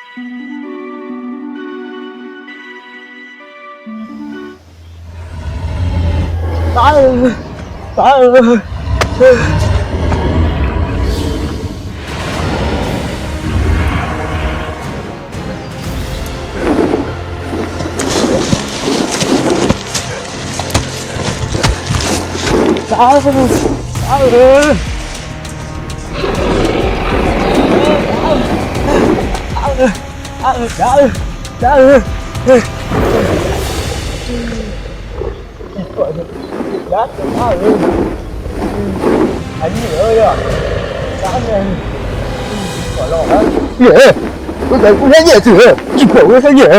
Kuv xav kuv nyob nyiaj xwb, tsis pom kuv nyob nyiaj.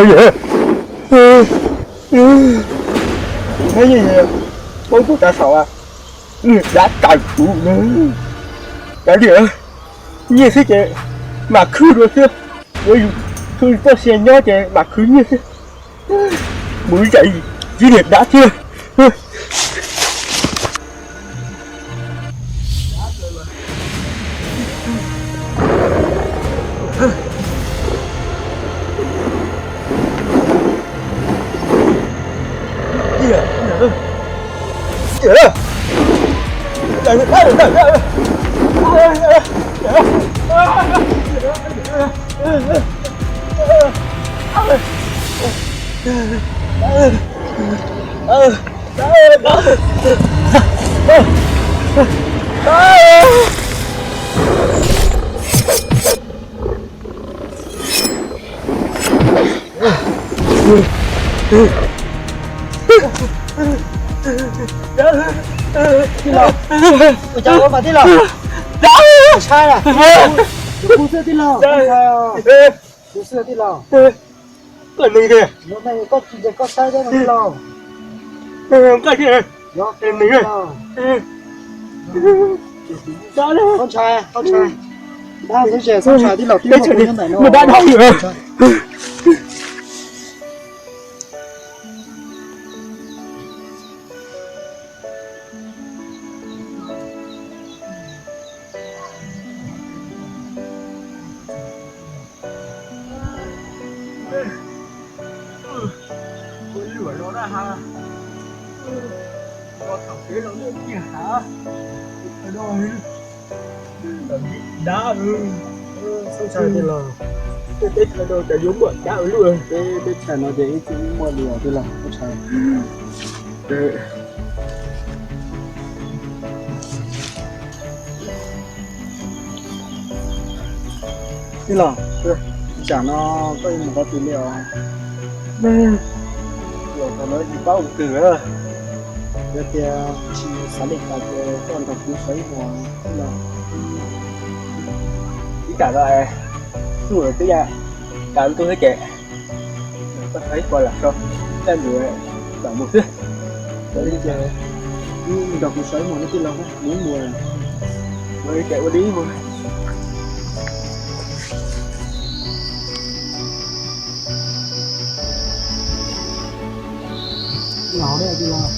Nyob nyiaj, poob tub tav saum, dav kawg kuv. Kav liam, nyiaj xwb ces mam khwv dua xwb. Yuav yus txoj sia nyob ces mam khwv nyiaj xwb. Mus zais tib niag dab thiab. Tij laug, ua cas ua mas tij laug? Ntshai, tus kuv xwb tij laug, ntshai os. Tus kuv xwb tij laug. Koj tsis ntseeg koj saib thiab tij laug. Txhob ntshai, txhob ntshai. Dab xwb ces txhob ntshai tij laug, twb muaj kuv nyob ntawm no. Ua luam los dab ha, ua thaum kev los lwj tiag hav, dab, txhob ntshai tij laug, teb chaws no ces yuav muaj dab ua luaj, teb chaws no ces ib txwm muaj li os tij laug, txhob ntshai. Tij laug, tsam no koj yuav mus qhov twg li os? Los thaum no tsis paub mus twg lawm. Yog tias tsis xav li cas ces koj nrog kuv sawv ib hmos tij laug. Ib tsam no ntuj twb ya, tas ntuj xwb ces koj sawv ib hmos lam so, kaj ntug mam mus xwb. Ua li ces wb nrog kuv sawv ib hmos tij laug, mus ib mus, ua li ces ua li ib mus. Los tij laug.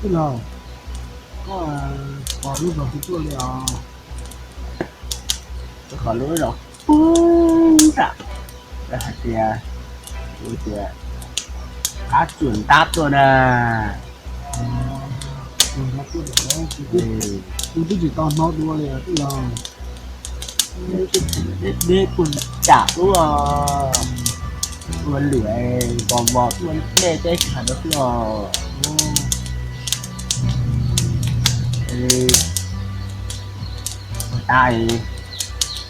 Tij laug, koj pom lub zos twg tuaj li os? Koj pom lub zos puag nram, lawv hais tias, tias qab tsuas ntab tuaj na. Kuv twb tsis tau hnov dua li tij laug. Deb puag nram lub ua lwm vos vos tuaj dej teb chaws rau xwb os. Ua tas,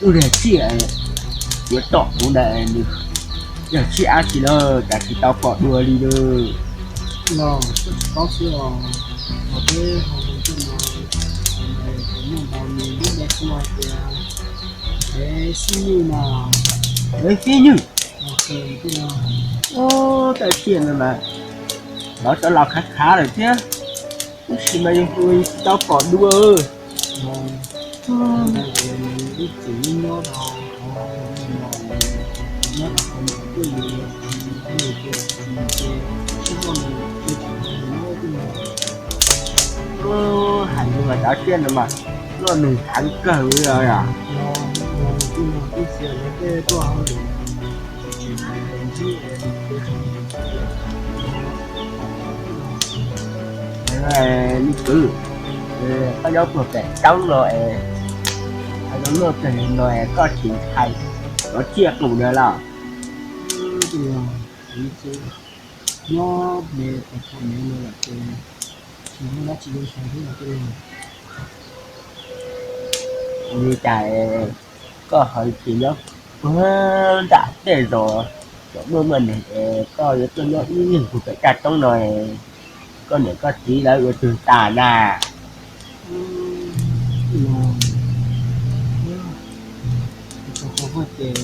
wb niag tsiaj yuav tom kuv ntawd, nws yog tsiaj dab tsi lawm cas tsis tau pom dua li lawm. Los koj tsis paub xwb os, hauv peb hauv zos no, hauv no kuv muaj ntau tus lub npe hu hais tias Dev Xib Nywj no. Dev Xib Nywj? Ua cas tsiaj no mas lov cov laus khav khav lawm thiab, tab sis mas yus tsis tau pom dua. Ib txwm nyob rau, nyob rau Hais li mas cov tsiaj no mas loj nug thav kawg li os. Leej kwv, koj nyob puag pem roob no es, koj nyob puag no es koj tsis ntshai cov tsiaj qus na los? Nyob me pem thaum me no lawm ces tsis muaj dab tsi yuav ntshai thiab os tij laug. Li cas koj ho tsis nyob puag nram tej zos, tseem muaj muaj neeg es koj yuav tuaj nyob ib leeg puag pem raj roob no, koj niam koj txiv lawv ua twg tas na? Tij laug, ces muab tham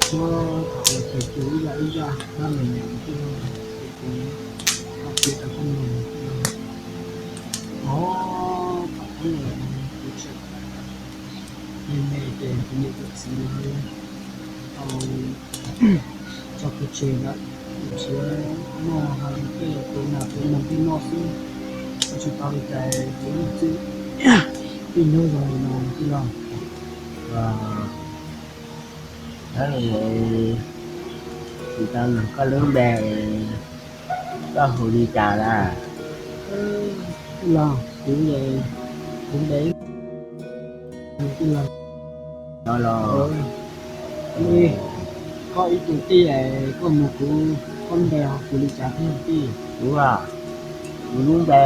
los ces ib zaj ib zaj tab meeg tij laug, ces kuv tau piav rau koj mloog tij laug. Os, thaum ub kuv tseem me me ces kuv niam kuv txiv lawv tau tso kuv tseg lawm, kuv tsis noj hais tej tus nas tus noog tej noj xwb, kuv tsis tau li cas kuv yeej txwj tij nyob zoo li no tij laug. Tsis tau nug koj lub npe, koj hu li cas lawm? Tij laug, kuv, kuv npe tij laug. Los, koj ib tug tij, koj nug kuv, koj npe hu li cas thiab tij? Kuv, kuv lub npe,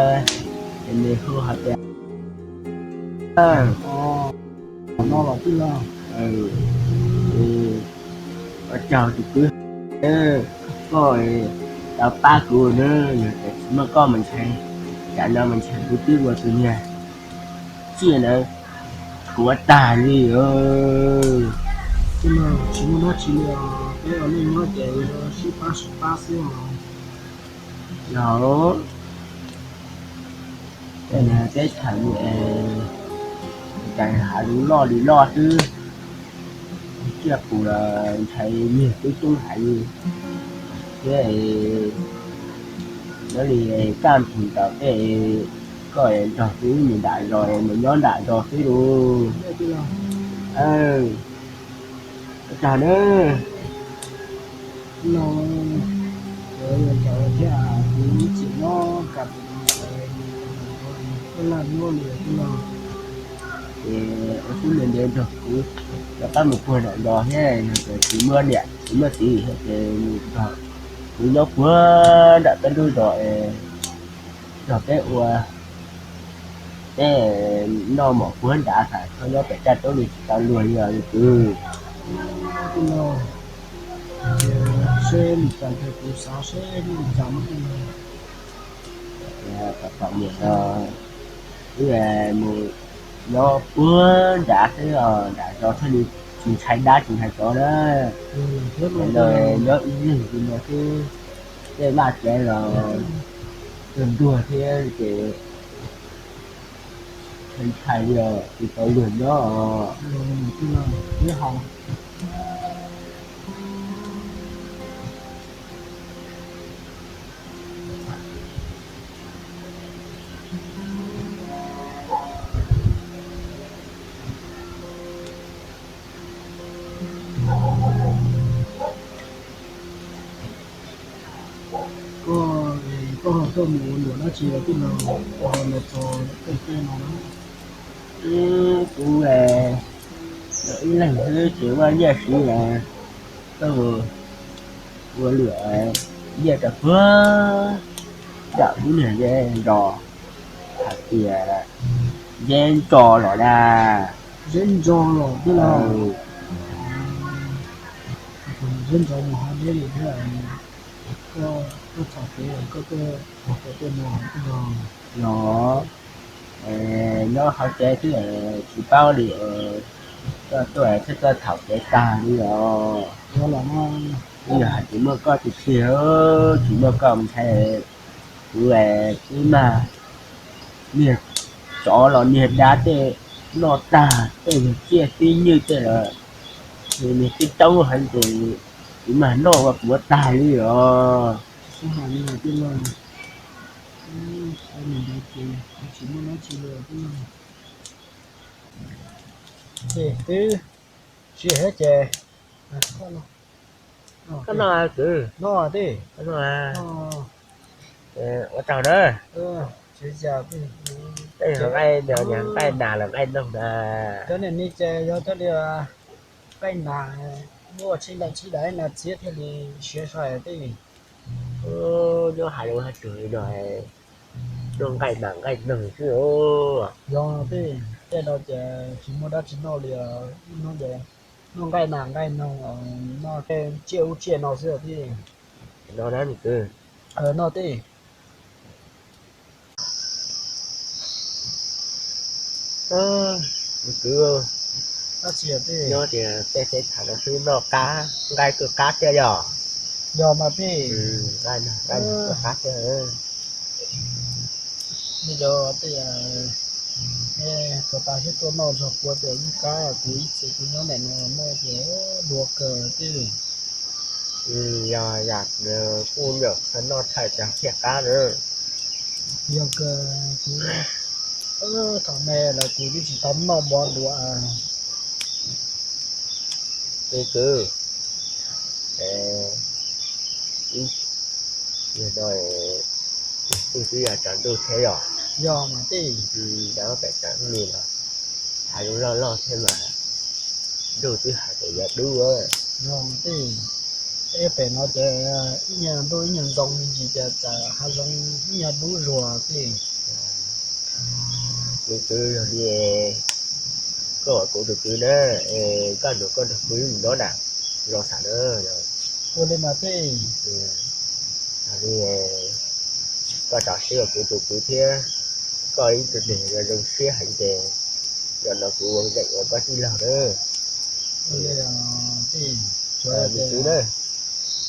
nws hu hais tias, no los tij laug. Ua tsaug tus kwv, koj tau pab kuv na, yog tias tsis muaj koj mas ntshai, tsam no mas ntshai kuv twb ua tus niag tsiaj ntawd tuav tag li. Tij laug, tsis muaj dab tsi li os, peb ua neej nyob ces sib pab sib pab xwb os. Los, tej niag teb chaws no es cas hav zoov loj li loj xwb, tsiaj qus los ntshai niag tub tub heev li thiab. Nyob li kaj ntug tau tej, koj nrog kuv mus nram zos, mus nyob nram zos xwb lauj. Ua tsaug nawb. Tij laug, kuv yuav cov thiab, kuv tseem nyob kam, koj laj nyob li tij laug. Ces ua tib ntev ntev nrog kuv rov qab mus puag nram zos thiab, yog tias tsis muaj niam tsis muaj txiv thiab ces mus nrog kuv nyob puag nram peb lub zos, nrog peb ua, peb noj mov puag nrad, txhob nyob pem raj roob li tsis tau luag li os kwv. Tij laug, seb li cas ces kuv xav seb li cas no tij laug. Kom txom nyem no, wb mus nyob puag nrad xwb os, nram zos thiaj li tsis ntshai dab tsis ntshai tsov na. Nyob ib leeg li no xwb, tej vaj tsev los kawg ntuag thiab ces ntshai li os, tsis tau luag nyob os. Koj, koj ho tuaj mus ua luam dab tsi los tij laug, koj ho los txog tej teb no na? Kuv ib leeg xwb ces muaj nyiaj siv, tuaj ua luam nyiaj rau puag nram lub niag zeb ntso, hais tias zeb ntso los na. Zeb ntso los tij laug. Zeb ntso mus hauv zeb li thiab, koj txhom kev koj tuaj ua luam tej no tij laug. Los, nyob hauv tsev xwb tsis paub li, koj tuaj thiab koj txhom kev tag li os. Yog hais tias muaj koj tus txiv, tsis muaj koj mus ntshai, kuv twb mag niag tsov los niag dab tej noj tag tej niag tsiaj tib nyuj tej lawm, niag tib roob heev ces Kuv mas noj ua kuv ua tag li os. Twb tsis thiab ces koj noj kwv, noj tij, ua tsaug na. Tej nqaij, nqaij nas los nqaij noog na. Cov niag ni ces yog cov niag nqaij nas, muaj tsis daim tsis daim nas txiav thiaj li siav sai tij. Nyob hav zoov hav tsuag li no, noj nqaij nas nqaij noog xwb. Yog tij, tej no ces tsis muaj dab tsi noj li os, noj nqaij nas nqaij noog, noj tej tsiaj ub tsiaj no xwb tij. No na kwv, noj tij. Kwv, nyob tias tej teb chaws no xwb noj qab, nqaij kawg qab thiab yog. Yog mas tij, nqaij kawg qab thiab. Nej cov tej, nej puas tas thiab tuaj noj zog puas tias yeej qab, kuv ib txhia kuv nyob ntawm no noj ces dua kawg tij. Yog yam kuj nyuam qhuav noj thaij cas thiaj qab na. Yog kawg, kuv thaum me los kuv twb tsis tau noj mov dua. Kwv, nim no twb yog tsaus ntuj thiab yog. Yog mas tij, pem tsaus ntuj los hav zoov loj loj thiab mas ntuj twb hais tias yuav dub. Yog tij, pem no ces ib nyuag ntuj ib nyuag ntxoo me ntsis ces txawm hav zoov ib nyuag dub zuag tij. Kwv, yog li koj ua kuv tus kwv na, koj nrog koj nrog kuv mus nyob nram zos xav na. Ua li mas tij. Yog li koj rau siab ua kuv tus kwv thiab, koj ib tug neeg zoo siab heev ces zaum no kuv ua zeem ua koj tij laug na. Ua li tij, me kwv na,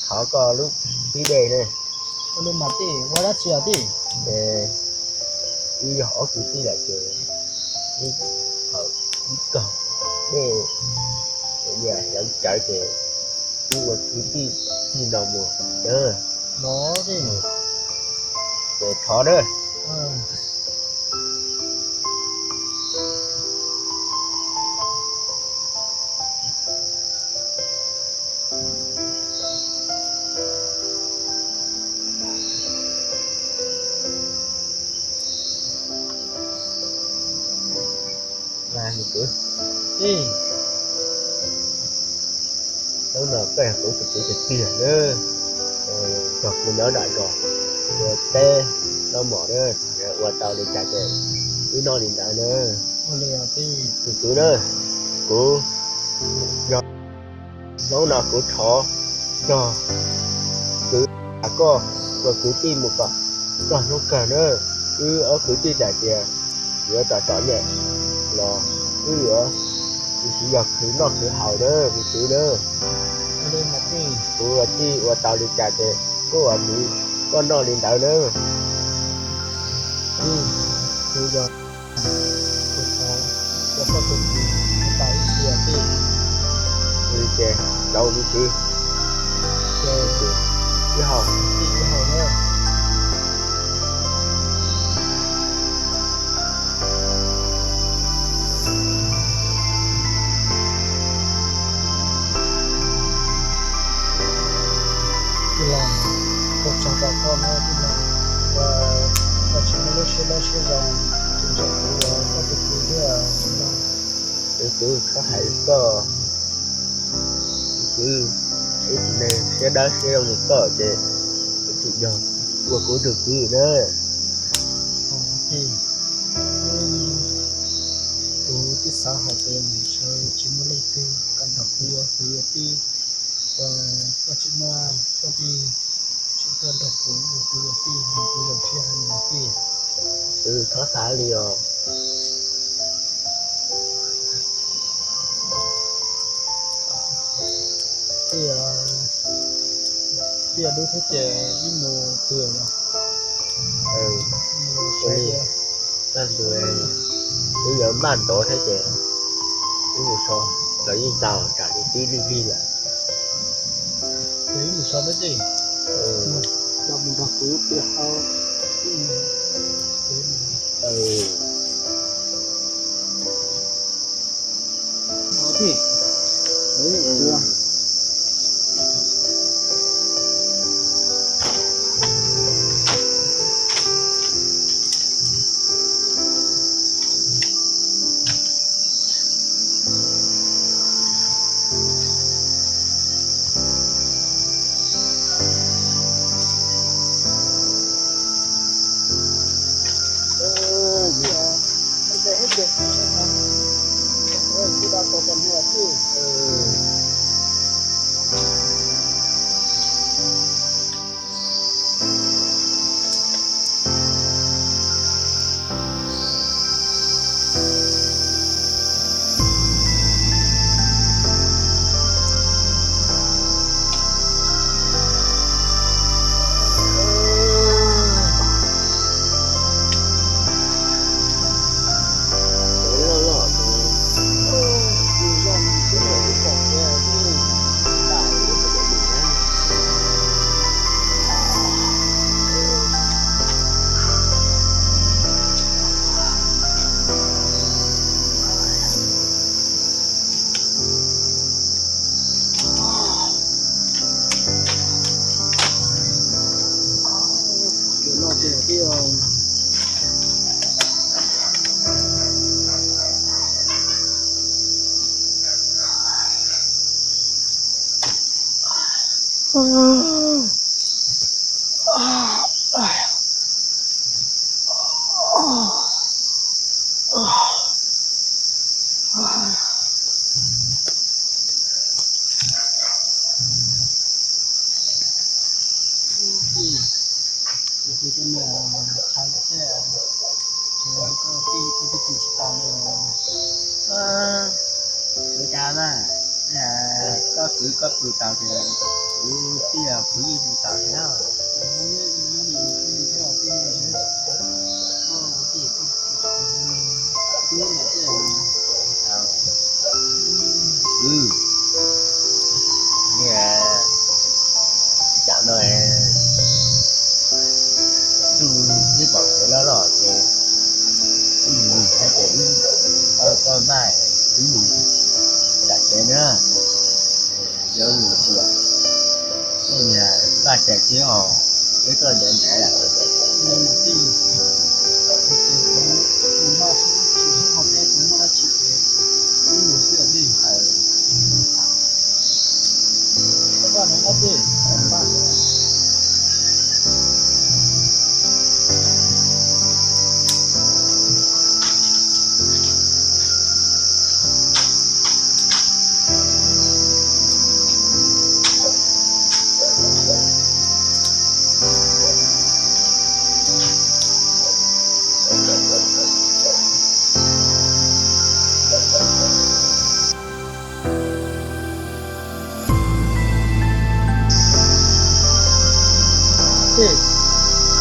thov koj lub pib dej na. Ua li mas tij, ua dab tsi tij? Wb yog ob kwv tij lawm ces wb haus ib kog dej, xyov cawv ces wb ua kwv tij txij no mus na. Los tij, ces thov na. Hnub no koj yog kuv tus kwv tiag tiag na, nrog kuv nyob nram zos, ua teb noj mov na, ua tau li cas ces wb noj li ntawd na. Tus kwv na, kuv yog hnub no kuv thov nrog kwv, koj ua kwv tij mus kom txog hnub kawg na. Wb ob kwv tij hais tias yuav txom txom nyem los wb yuav tsis yog khwv noj khwv haus na, tus kwv na. Kuv ua tij ua tau li cas ces koj ua kwv koj noj li ntawd na. Kuv yog, kuv thov ua koj tus kwv mus tas ib txhia tij. Ces tau li kwv, ces ib hau, ib hau na. Tij laug, ua tsaug rau koj na tij laug, uas koj tsis muaj lub siab dawb siab zoo, tseem tso kuv ua koj tus kwv thiab tij laug. Tus kwv, txhob hais koj, tus kwv, ib tug neeg siab dawb siab zoo li koj ces kuv tseem yog ua kuv tus kwv na. Kuv twb xav hais tias sawv tsis muaj leej twg kom nrog kuv ua kwv ua tij, koj tseem muaj koj tij tseem tuaj nrog kuv ua kwv ua tij, kuv zoo siab heev tij. Txhob xav li os. Tij, tij dub thiab ces wb mus pw los? Ua li, wb yuav maj ntov thiab ces wb mus so los yeej tau, tsam li twb lig lig lawm. Los mus nrog kuv pw hauv. Ua cas na, koj kwv koj pw tau tias kuv tij kuv yeej pw tau thiab. Kwv, tam no ntuj twb pom kev loj loj ces wb mus hais tias wb, koj npaj wb mus nram tsev na, yuav mus tsuas, nej niag npaj tsev thiab os, peb tuaj ntev ntev lawm. Ces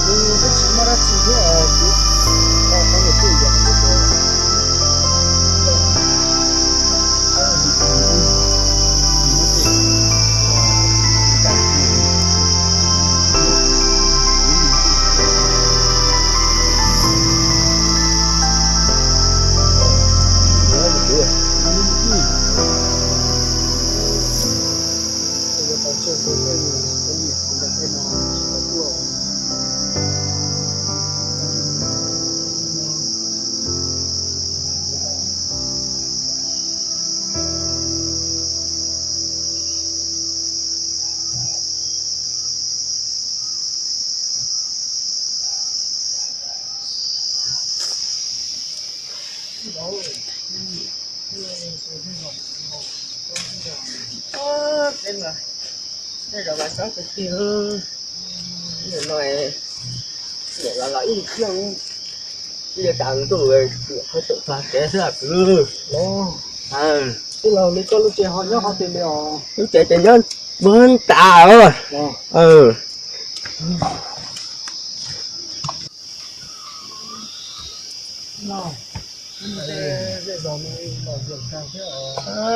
nws twb tsis muaj dab tsi thiab, kuv ho qhov niam tij yam. Peb los, peb los mas txhob kwv tij, nim no niam los los ib xyoos, ib yuav tas ntuj, qhov tseem txog kev xwb kwv. Tij laug, li koj lub tsev ho nyob qhov twg li os? Lub tsev ces nyob npag tas os.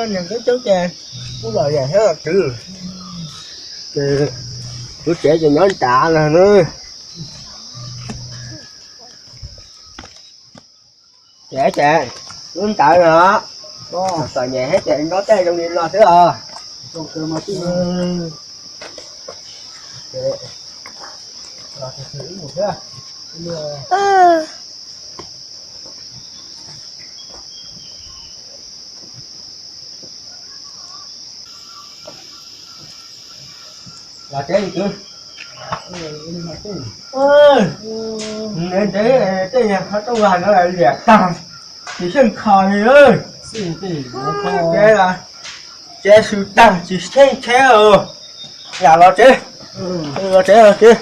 Niam coob coob ces kuj lom zem thiab kwv. Ces Kuv tsev ces nyob nrad no na. Ces ces lub ntawd no, txom nyem thiab ces nrog tej zoo li no xwb os. Los tsev li kwv. Ntev ntev tej nyuag qhov rooj vag no liam tag, tsis xyeej kho li. Tsev los tsev xwm tag tsis xyeej tsheb. Yam los tsev, los tsev los tsev.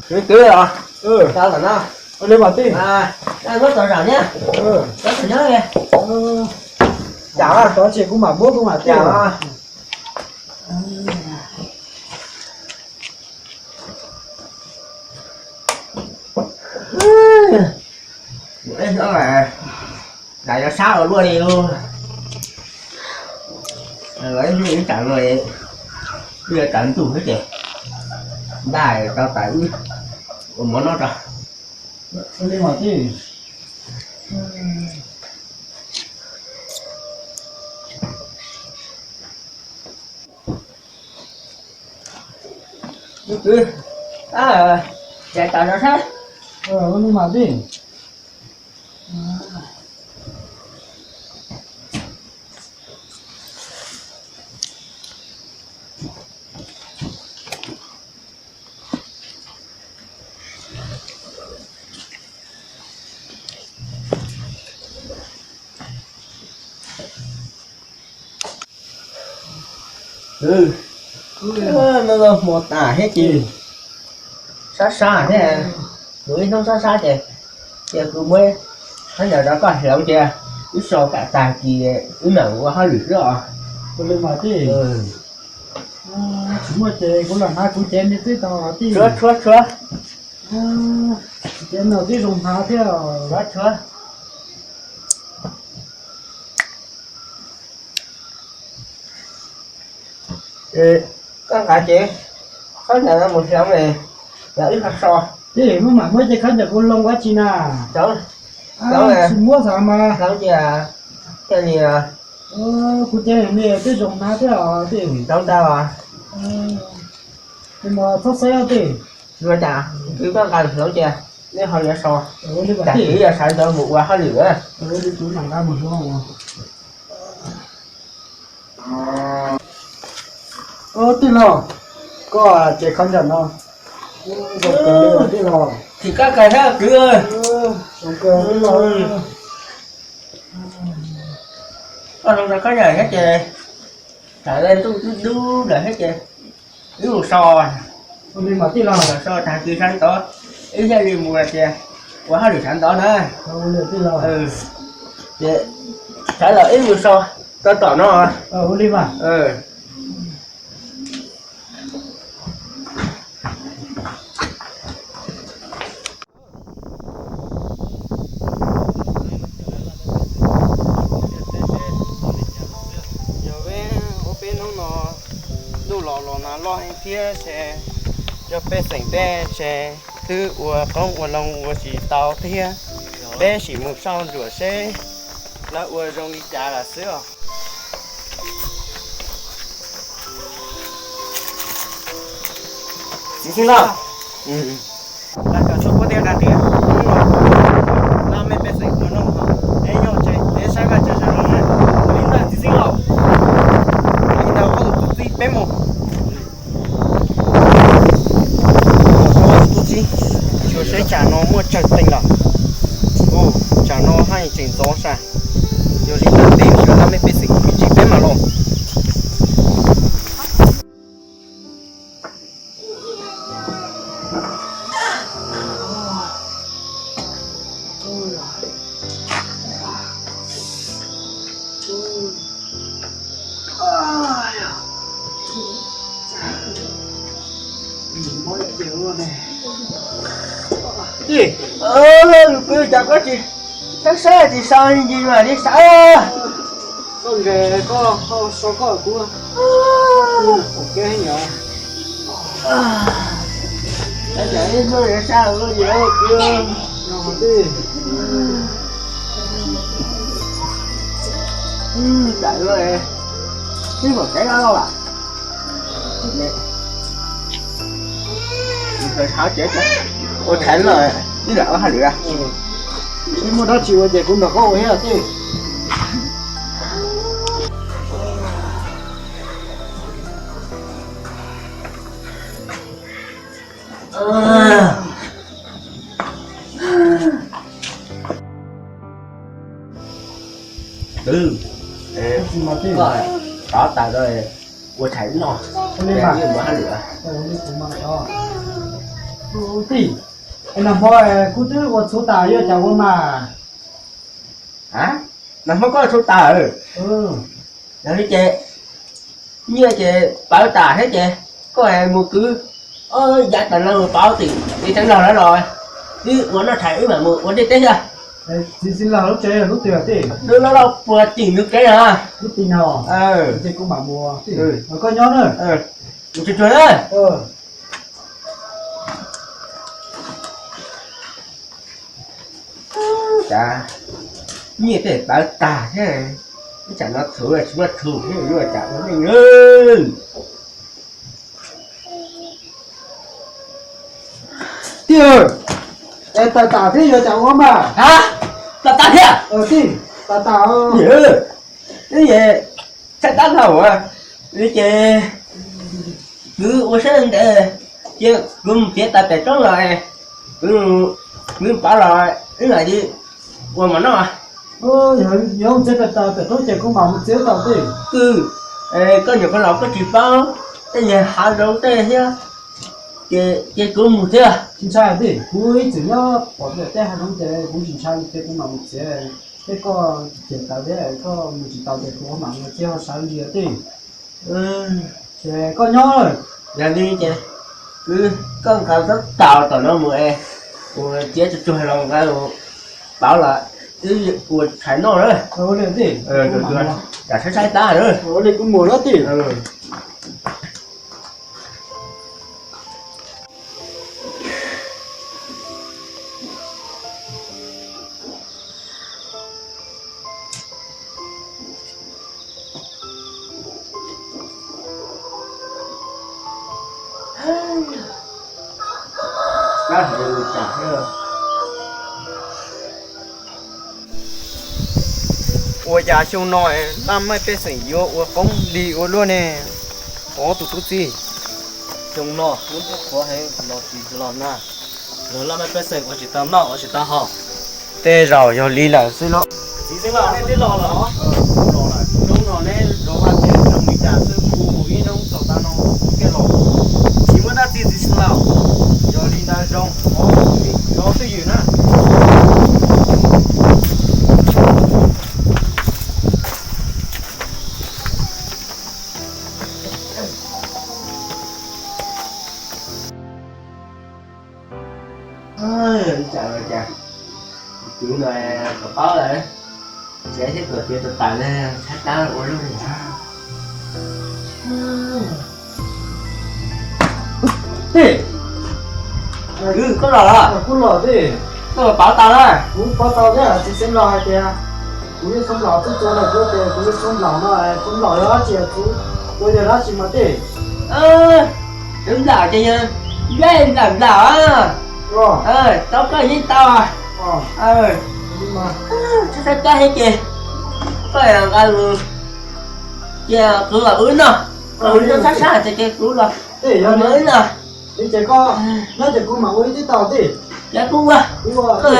Kwv, kwv os. Tau lawm no. Ua li mas tij. Muab tau zam thiab. Tau tsis nyob li. Cas tau ces kuv mam muab kuv mam tij. Mus ib hnub mas, nram yuav sab ua luaj li. Los ib hnub ib tsam no, wb yuav tawm ntuj xwb ces npaj tau tawm wb ua mov noj tso. Ua li mas tij. Kwv, kwv, a, ces tawm no sab. Ua li mas tij. Muaj hmo tas thiab ces sab sab thiab, mus ib hnub sab sab ces, ces kuv muab khaub ncaws rau koj hloov ces wb so kam tag kis wb mam mus ua hauj lwm xwb os. Ua li mas tij. Tsis muaj ces kuv los hnav kuv cev me twb tau tij. Tshuav, tshuav, tshuav. Cev no twb zoo hnav thiab. Tshuav, tshuav. Koj nqa ces khaub ncaws no mus hloov, los wb ho so. Tij, muab mam muab ces khaub ncaws kuv hloov ua tsi na. Tsis muab xav mas. Kuv cev me twb zoo hnav thiab os tij. Tsis mas txhob xeb tij. Ua cas, kwv, koj nqa hloov ces neb ho yuav so. Tam kwv yuav sawv ntxov mus ua hauj lwm. Tij laug, koj ces khaub ncaws no. Tij laug, thim koj kawg thiab kwv. Koj hloov rau khaub ncaws thiab ces, tam li ntuj dub dub lawm thiab ces wb mus so. Mus so tag kis sawv ntxov wb thiaj li mus tias ua hauj lwm sawv ntxov na. Ces sawv los wb mus so rau tom no. Yog peb ua peb hnub no ntuj los los nag loj heev thiab ces cov pej xeem peb ces twb ua qoob ua loo ua tsis tau thiab. Peb sim mus soj ntsuam seb lawv ua zoo li cas lawm xwb os. Txiv xeeb lauj, koj tso tshuaj puab tiab dab tsi? Hnub no laj mej pej xeem tuaj noj, peb nyob tsev peb saib vaj tsav zoo na. Ua li ntawd txiv xeeb lauj, ua li ntawd ob tug tub txib peb mus. Tub txib, xyuas seb tsam no muaj tsawg teev lawm. Ua, tsam no haj tseem ntxov sas. Yog li ntawd peb mus xyuas laj mej pej xeem kwv tij peb mam los. Tij, lus pw cas koj tsis saib saib tsis sau li ntsis mas li saib. Koj ntes koj ho so koj kuv. Ua ke heev yom. Cas ib hnub yuav sab ua li no tij. Tam no twb pom kev lawm. Ua tshais no, ib lam ua hauj lwm. Twb muaj dab tsi ua ces kuv nrog koj ua thiab tij. Twb, koj rov tas ua tshais no, ua hauj lwm. Tij, nag hmo kuv twb ua txhuv tas yuav cas ua mas. A, nag hmo koj ua txhuv tas? Yog li ces nyiaj ces pawv tas thiab ces koj mus kwv yav tas no mus pauv tim li teeb laug lawv los, wb ua noj tshais wb mam mus ua dej teb thiab. Txiv xeev laug lub tsev lub twg tij? Lub lauj puag tim nws kev no. Lub tim no. Ces kuv mam mus. Koj nyob na. Mus tsuag tsuag na. Cas nyiaj tej pawv tag thiab, ib tsam no txhuv tsis muaj txhuv thiab yuav ua cas ua neej. Tij, es tawm tas thiab yuav cas ua mas? Ha, tawm tas thiab? Tij, tawm tas. Twb tshaib plab dhau li ces kwv ua siab ntev, cia kuv mus txiav taws pem roob los, kuv, kuv pauv los wb mam li ua mov noj. Yog txiav taws pem roob ces kuv mam mus txiav tau tij. Kwv, koj nyuam qhuav los koj tsis paub tej niag hav zoov tej thiab, ces kuv mus thiab. Tsis ntshai tij, kuv ib txwm nyob pom tej hav zoov ces kuv tsis ntshai ces kuv mam mus txiav. Thiab koj txiav taws thiab koj mus tsis tau ces kuv mam mus txiav ho sawv ntsis tij. Ces koj nyob. Yog li ces koj nkawd tab tom no mus es kuv txiav tsuag tsuag los nqa pauv los wb ua tshais noj na. Ua li tij, tsam saib saib plab na. Ua li kuv mus na tij. Ua cas xyoo no laj mej pej xeem yuav ua qoob lig ua luaj ne, ob tug tub txib? Xyoo no lub ntuj qhuav heev los tsis los nag, lawv laj mej pej xeem ua tsis tau noj ua tsis tau haus. Tej zaum yog li lawm xwb los. Txiv xeev laus, nej twb los lawm os? Los lawm. Hnub no neb zov vaj tsev zoo li cas xwb, kuv mus ib hnub txog tav no kuv thiaj los. Tsis muaj dab tsi txiv xeev laus, yog li ntawd zoo, zov twj ywm na. Li cas los cas, kwv no kom paub lawm, tsev thiab kom txiav tau tas na, tshaib plab ua luaj li. Tij, koj los los? Kuv los tij. Koj los pauv tau na? Kuv pauv tau thiab, txiv xeev laus hais tias kuv yog xeev laus txhua txhua lawm, kuv tias kuv yog xeev laus no, xeev laus yog dab tsi, kuv yog dab tsi mas tij? Xeev laus ces yog nplej nplawm nplawm, tau koj yeej tau. Txhob saib plab thiab ces koj nqa cia kuv los wb noj, koj wb noj sab sab ces kuv los wb noj. Li ces koj nyob ces kuv mam ua ib tib tau tij. Yog kuv ua, koj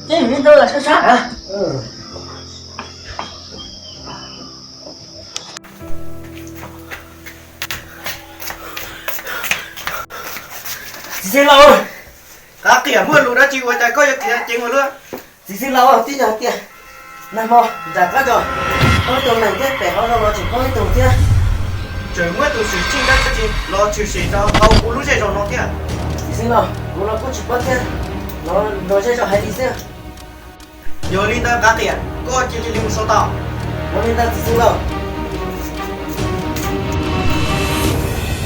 ces wb noj los sab sab. Txiv xeev laus, qab qias muaj lus dab tsi ua cas koj yuav khiav ceev ua luaj? Txiv xeev laus, twb yog tias nag hmo nram qab zos poob ib tug neeg thiab pem qhov zos los tseem poob ib tug thiab. Tseem muaj tus xwm txheej dab tsi los tshwm sim rau hauv kuv lub zej zos no thiab. Xeev Laus, kuv los kuj tsis paub thiab, los nrog zej zog hais li xwb. Yog li ntawd Qav Qias, koj cia li mus so tau. Ua li ntawd txiv xeev laus.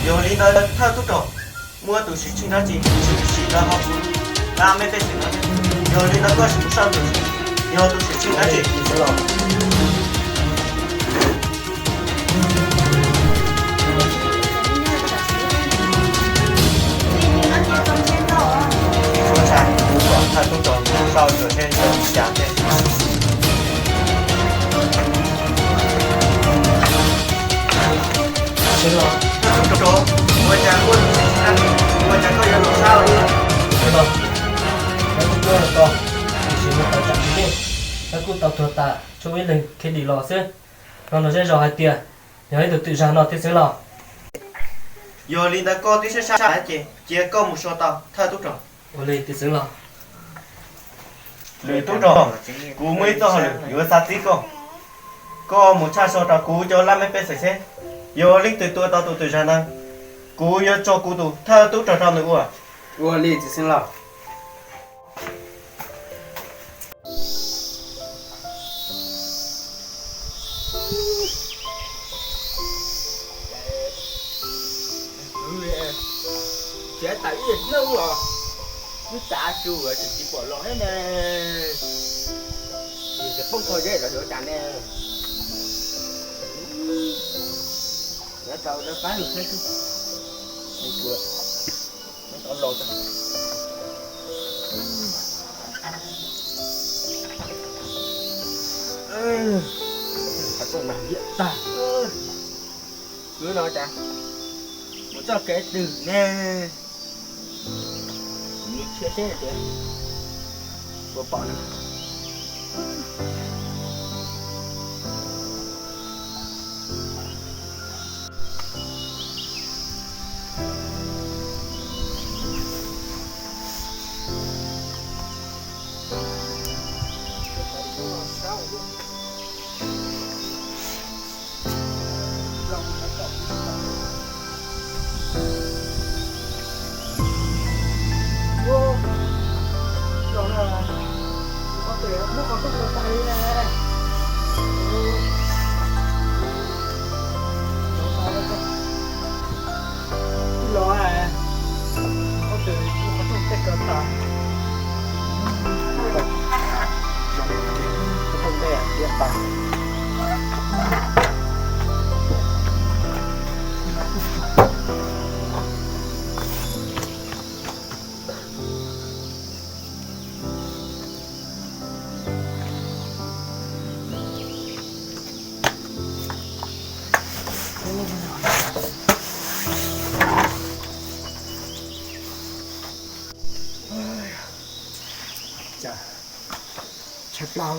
Yog li ntawd thawj tub rog, muaj tus sim tsheej dab tsi tshwm sim rau hauv kuv laj mej pej xeem no, yog li ntawd koj sim mus soj ntsuam, yog tus sim tsheej dab tsi. Suav tshaj, kuv kom thawj tub rog mus soj ntsuam seb yog li cas thiab. Tub rog, ua cas koj, ua cas koj yuav los sab li? Tub rog, koj kuj tuaj los tau, tiam sis mus tau tsam tsis dej, koj kuj tau tuag tas tshuav ib leeg khiav dim los xwb. Los nrog zej zog hais tias yog ib tug twm zag no tiag xeev laus. Yog li ntawd koj twb sab sab ces cia koj mus so tau thawj tub rog. Ua li tiag xeev laus. Lwm tub rog, kuv muaj ib txoj hauj lwm yuav xav txib koj. Koj mus tshaj so rau kuv cov laj mej pej xeem seb yog leej twg tua tau tus twm zag ntawd, kuv yuav tso kuv tus thawj tub rog rau nws ua. Ua li txiv xeev laus. Txiav tas ib hnub los twb tav tsu tseem tsis pom los thiab ne. Ces poob kho zeb los yuav cas ne. Yuav tau lawv pab lug saib xwb. Mus tsuav, yuav tau los tau. Qhov rooj mas liab tag. Wb no cas mus txoj kev twg ne? Mus tsheb seb tias puas pom na. Los, ua tus ua qhov rooj tej kaw tas. Qhov rooj tej tiav tas. Cas tshaib plab,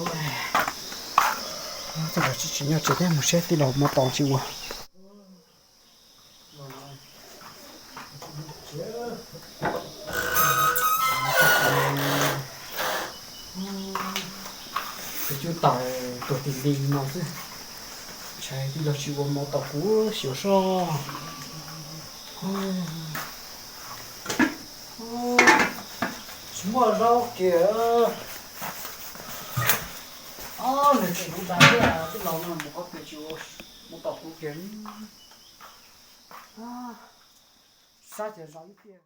txoj kawm tsis tsim nyog tsev thiab, mus saib tij laug Mos Tos tsis ua. Tus cub tawm tuag ti li no xwb, ntshai tij laug tsis ua Mos Tos kuv xyuas soj. Tsis muaj zaub kiag. Nws tseem luv dag thiab, tij laug no mus qhov twg tsis ua Mos Tos kuv kiag. Sab ces zov ib tiag.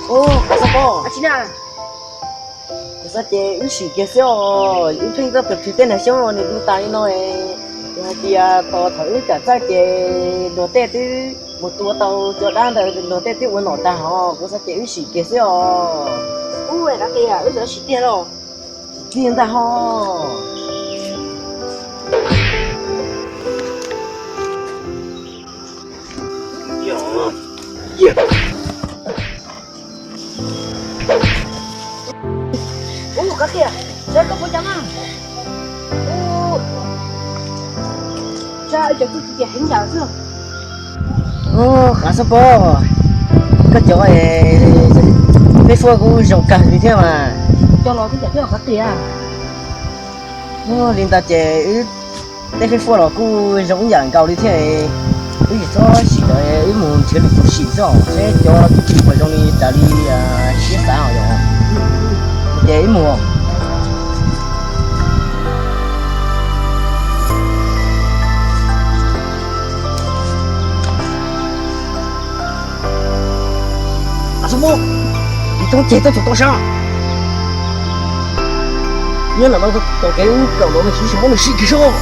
Ub, Kos Xab Pov, kuv xav ces wb sim kiag xwb os, wb pheej tuaj tus twg tej nag xyoob nws du tas li no, yog hais tias tos thaum wb kam txawj ces luag tej twb mus tua tau cov dab ntawd, luag tej twb ua nom tag hos, kuv xav ces wb sim kiag xwb os. Ub, Kos Xab Pov, wb sim tiag los? Tiag ntag hos. Ub, Kos Xab Pov, saib koj puas cas na. Ub, Cov txuj ci ces heev yam xwb. Qav Xob Pob, koj cov Facebook kuj zoo kawg li thiab mas. Cov los twb cov thiab qhov tiag. Li ntawd ces wb tej Facebook los kuj zoo ib yam nkaus li thiab. Wb tsis txhob sim lawm, wb mus nrhiav lwm tus sim xwb os, seb cov txuj ci puas zoo li raws li siab xav os. Ces wb mus. Qav Xob Pob, Lis Thoob Ceg tuaj txog toj siab. Nyob ntawm no, tom kev wb kaum los nws tsis muab nws sim kiag soj.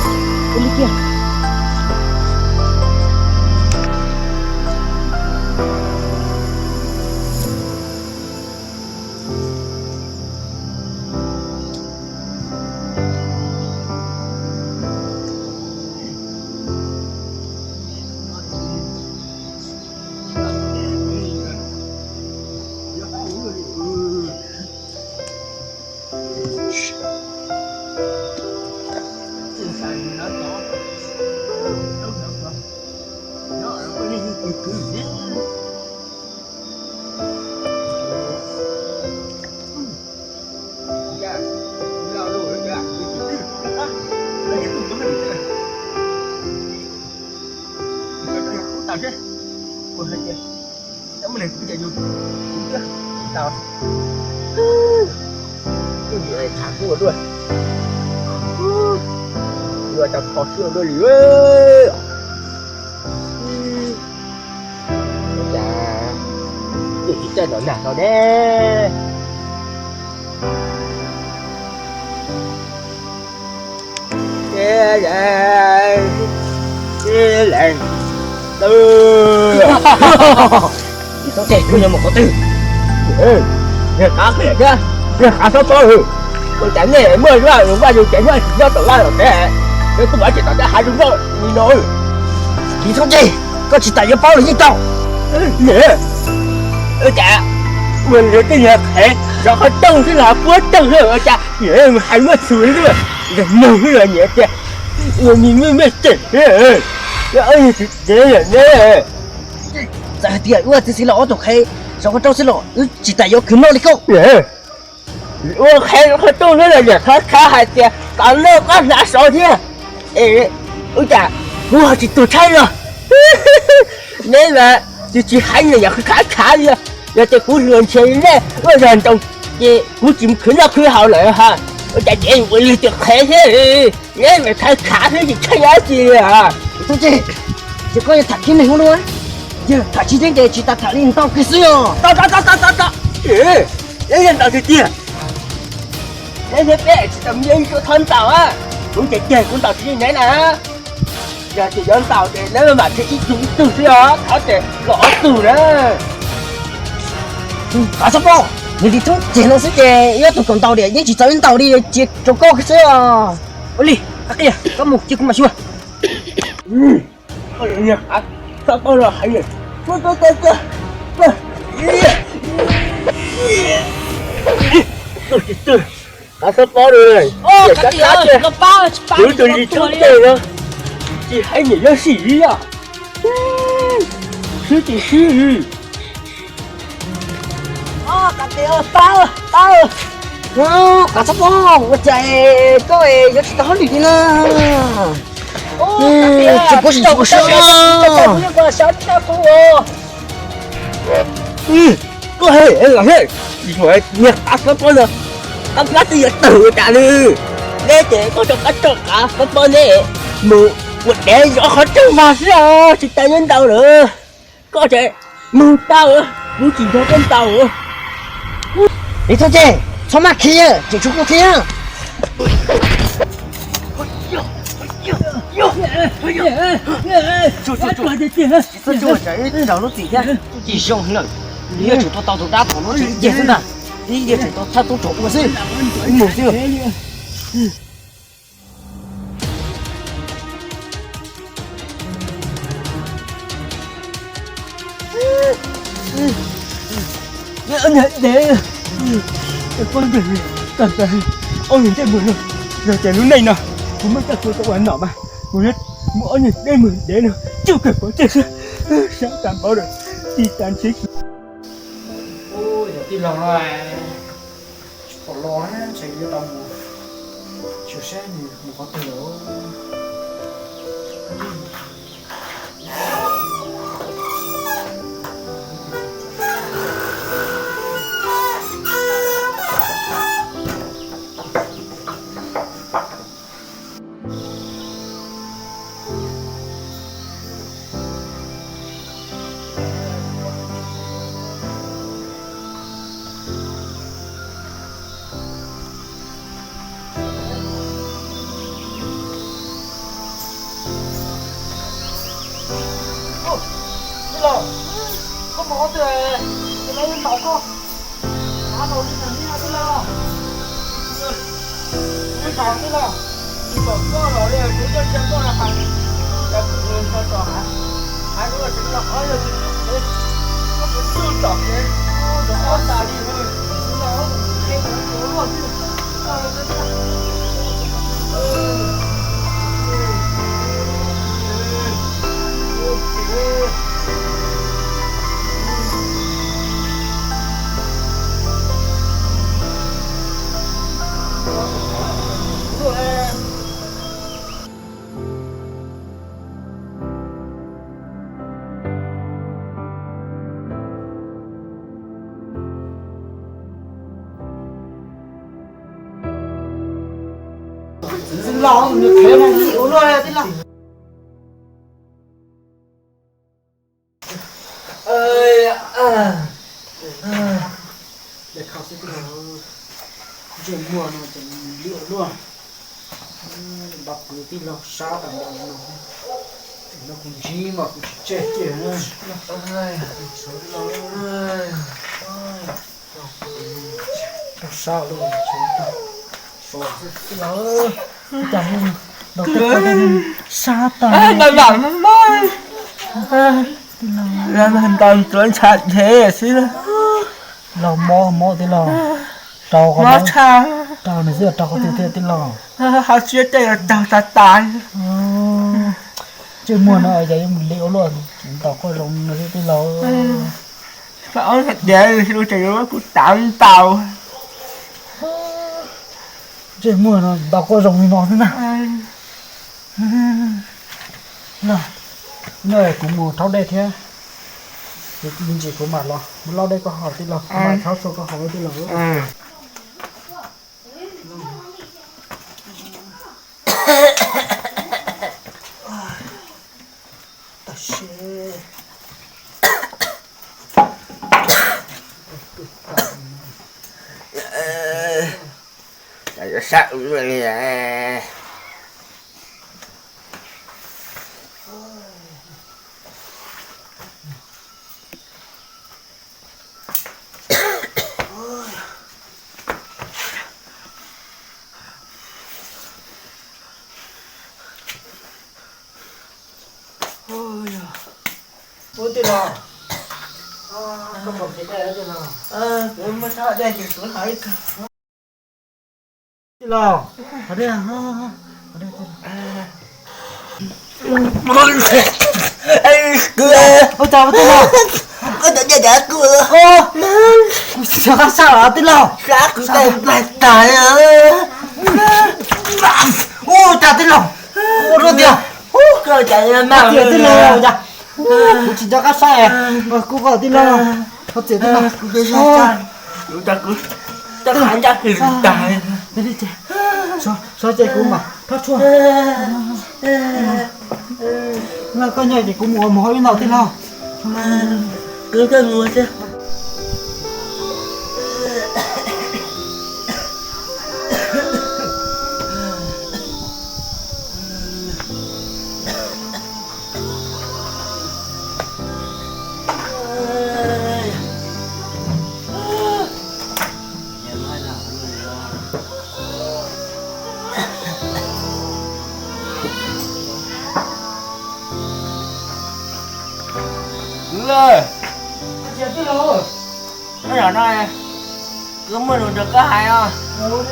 Tham kuj ua dua, ua cov kho siab ua dua li. Cas twb tsis txawj los nag tau ne. Lis Thoob Ceg, koj yuav mus qhov twg? Niag Qav Qiam thiab niag Qav Xob Pob, ua cas nej muaj zog vaj zog tsev nyob tsis nyob tom vaj tom tsev, es kuv mam tsis tom tej hav zoov zog li no. Lis Thoob Ceg, koj tsis tas yuav paub los yeej tau. Ua cas ua li tej niag qhev zov qhov rooj xwb los puab rooj xwb ua cas hais muaj xus li, nug xwb los nyiam tias ua me me me tseem tsis txawm hais tias wb txiv xwb los ob tug qhev zov qhov rooj xwb los wb tsis tas yuav khwv noj li koj. Ua qhev zov qhov rooj xwb los niam khav khav hais tias kom noj koj hnav saud thiab. Es ua cas kuv ho tsis tuag tshaib los? Neb mas tsis tsis hais niam yam khav khav li. Yog tias kuv hluas ntshe li nej ua zog nroo ces kuv tsis mus khwv noj khwv haus lawm ha. Ua cas ces ua li tias qhev thiab, neb mas khav khav thiab tsis tshaib dab tsi li. Lis Thoob Ceg, ces koj yuav tham khib neeg ua luaj, yog tham tsis tseeb ces tsis tas tham li ntau kiag xwb os. Tau tau tau tau tau tau. Neb yeej ntau tiag tiag. Neb thiab peb tsis tau me yeej tuaj thov ntaus a. Kuv ces tiag kuv ntaus tsis yeej neb na. Yog tias yuav ntaus ces neb mam thiaj ib tug ib tug xwb os, thov ces los ob tug na. Qav Xob Pob, nws Lis Thoob Ceg no xwb ces ib ob tug kom ntaus diam yeej tsis txaus ib ntaus li, cia rau koj xwb os. Ua li, Qav Qiam, koj mus cia kuv mam xyuas. Qav Xob Pob no heev lawm. Qav Xob Pob no, kuv tus Lis Thoob Ceg no tsis heev niam yog sim li os. Swb tsis swb li. Qav Xob Pob, ua cas koj yuav tsis tau hauj lwm li na? Tsis paub tsis txog siab. Koj he los he, niag Qav Xob Pob no, qab qab twb yuav tawg ua cas li. Neb ces koj rov qab coj Qav Xob Pob neb mus ua dev zov qhov rooj vag xwb os, tsis tas yuav ntaus lawm. Koj ces mus tau, kuv tsis nrog koj ntaus. Lis Thoob Ceg, txhob maj khiav, tseem tshuav kuv thiab. Tsis txhob tsuaj, tsam ib raug lub txim thiab, tsis zoo lawm. Ib yuav tsum tau tau tus dab tom no tseem ncig xwb ntag. Ib yuav tsum tau thawj tub rog ua xwb. Ib mus xwb. Ob niag ntej mus no, yog tias lub neej no kuv muab coj txua rau ua nom mas kuv yuav Muab ob niag dej mus dev no tsuj kawg pov tseg xwb, sab tag npaum lawm, tsis tas ntshe. Ub, yog tij laug no tsis pom los na, ntshe yuav tau mus, tsis saib nws mus qhov twg lawm. Tij laug, koj mus qhov twg, tus no yeej ntaus koj. Av, tau li cas tij laug? Tij laug, tsis pom koj los li, kuv tuaj ntsia koj los cas, cas kuv mus txog tom hav, hav zoov los tseem noj qhov yog tsis txog kev, koj mus txog tom kev, nrov qab tas li. Tij laug, nws qhev li ua luaj tij laug. Ntsej muag no ces li ua luaj. Npaj kwv tij laug sab tas npaum no, no kuv ntsib mas kuv tsis tseg kiag na. Tij laug, sab lawm. Tij laug, cas sab tas. Ntaus tuav ntshav dhev xwb. Laug mob mob tij laug. Rau qhov, rau nws xwb, rau qhov twg thiab tij laug? Ho siab tej los raug tas tas. Ntsej muag no cas yuav mus li ua luaj, ntaus koj zoo no xwb tij laug. Koj ob niag diav lus ces yuav muab kuv tav ntaus. Ntsej muag no ntaus koj zoo li no xwb na. Nyob kuv mus rhaub dej thiab, me ntsis kuv mam los mus lauj dej koj haus tij laug, kuv mam rhaub tsua koj haus tij laug. Tab sis yuav sab ua luaj li. Ub tij laug, koj pom kev dej tij laug? Kuv muab sab dej ces kuv haus ib kawg. Tij laug, haus dej, haus dej tij laug. Ua cas tij laug? Koj cov dej cas kuv, kuv xyov qab sab los tij laug. Sab kuv tag. Ua cas tij laug? Ua rau tias koj cas tij laug cas? Kuv tsis nco qab saib, kuv kom tij laug, thov txim tij laug. Sov ces kuv mam rhaub tsua. Koj nyob ces kuv mus ua mov ib no tij laug. Tij laug, kuv muaj lus nrog koj hais os. Tij laug,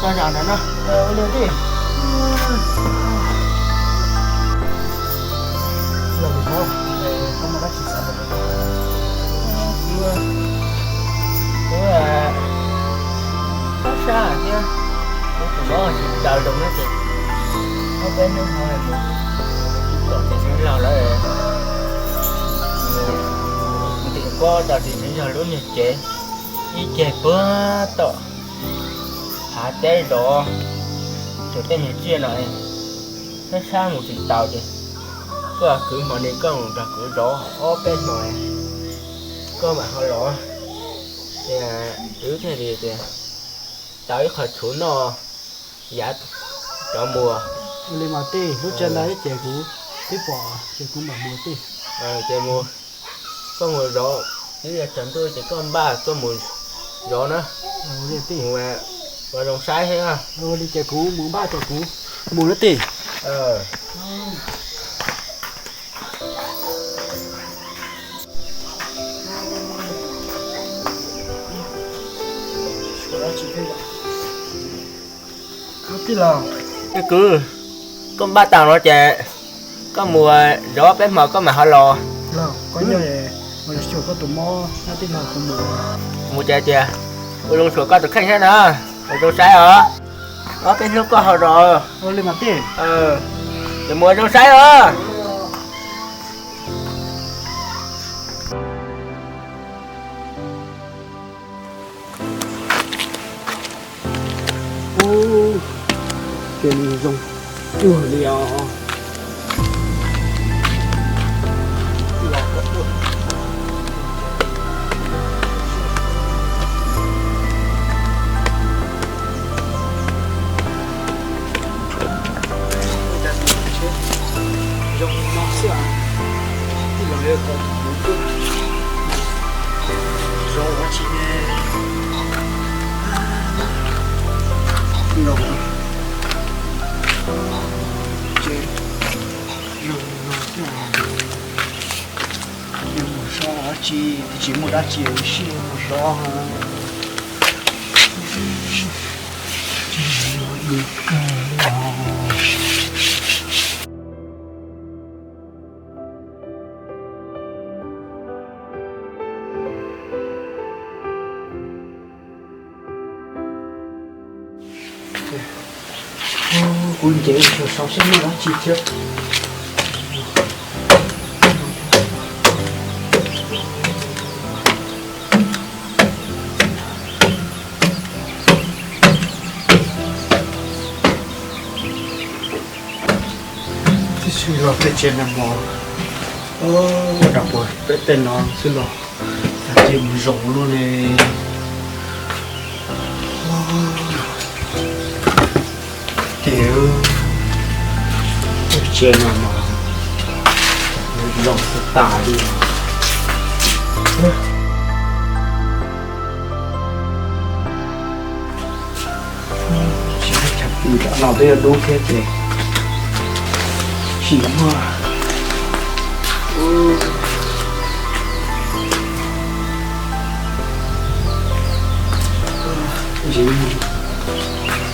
Tso zam ntawd no. Ua li tij. Los mus hauv, koj muaj dab tsi xav hais? Kuv, kuv sab sab thiab, kuv tus mob tsis tsaws zoo na ces ob peb hnub no mus tom txiv xeev zog lawm, mus tim kuab rau txiv xeev zog lub niag tsev ib ceg puag tom hav teb zov tus tej niag tsiaj no, sab sab mus tsis taus ces koj kwv hmo ni koj mus nrog kuv zov ob peb hmo, koj mam ho los. Ces wb thiaj li tias tau ib qho txhuv noj yav rov mus. Ua li mas tij, lub tsev ntawd ces kuv twb pom ces kuv mam mus tij. Ces mus, koj mus zov, twb yuav tsaus ntuj ces koj npaj koj mus zov na. Ua li tij, ua zoo saib thiab. Ua li ces kuv mus npaj ces kuv mus na tij. Tij laug, koj npaj tau no ces koj mus zov peb hmo koj mam ho los. Mus ces tias ua zoo tshuav koj tus kheej thiab na, ua zoo saib os. Ob peb hnub koj ho los. Ces mus ua zoo saib os. Ces nws zoo cuag li os. Zoo no xwb, tij laug yuav tau tus kuv twb zov ua tsi ne. Los ces zoo no xwb, yuav mus zov ua tsi, tsis muaj dab tsi sib mus zov. Kuv nce mus sau seb muaj dab tsi thiab. Tib si los tej tsev no mos, ua dab puas peb tej no xwb los cas tsis mus zoo luaj ne. Ces tej tsev no mos zoo xwb tas li. Tsis muaj chaw pw, nram no twb yuav dub thiab ces tsis muaj. Ntsis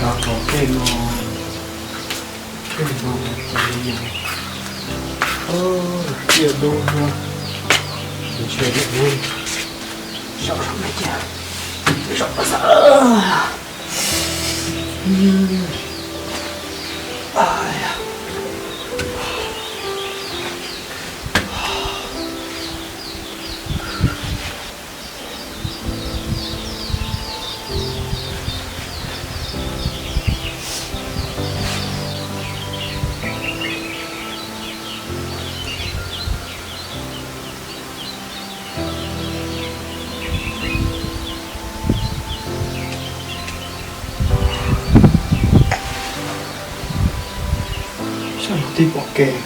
rau tom tej no, tej no ces ciaj dub no, ntshe saum no tiag, saum no xwb. Sab no tib pom kev.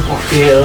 Pom kev.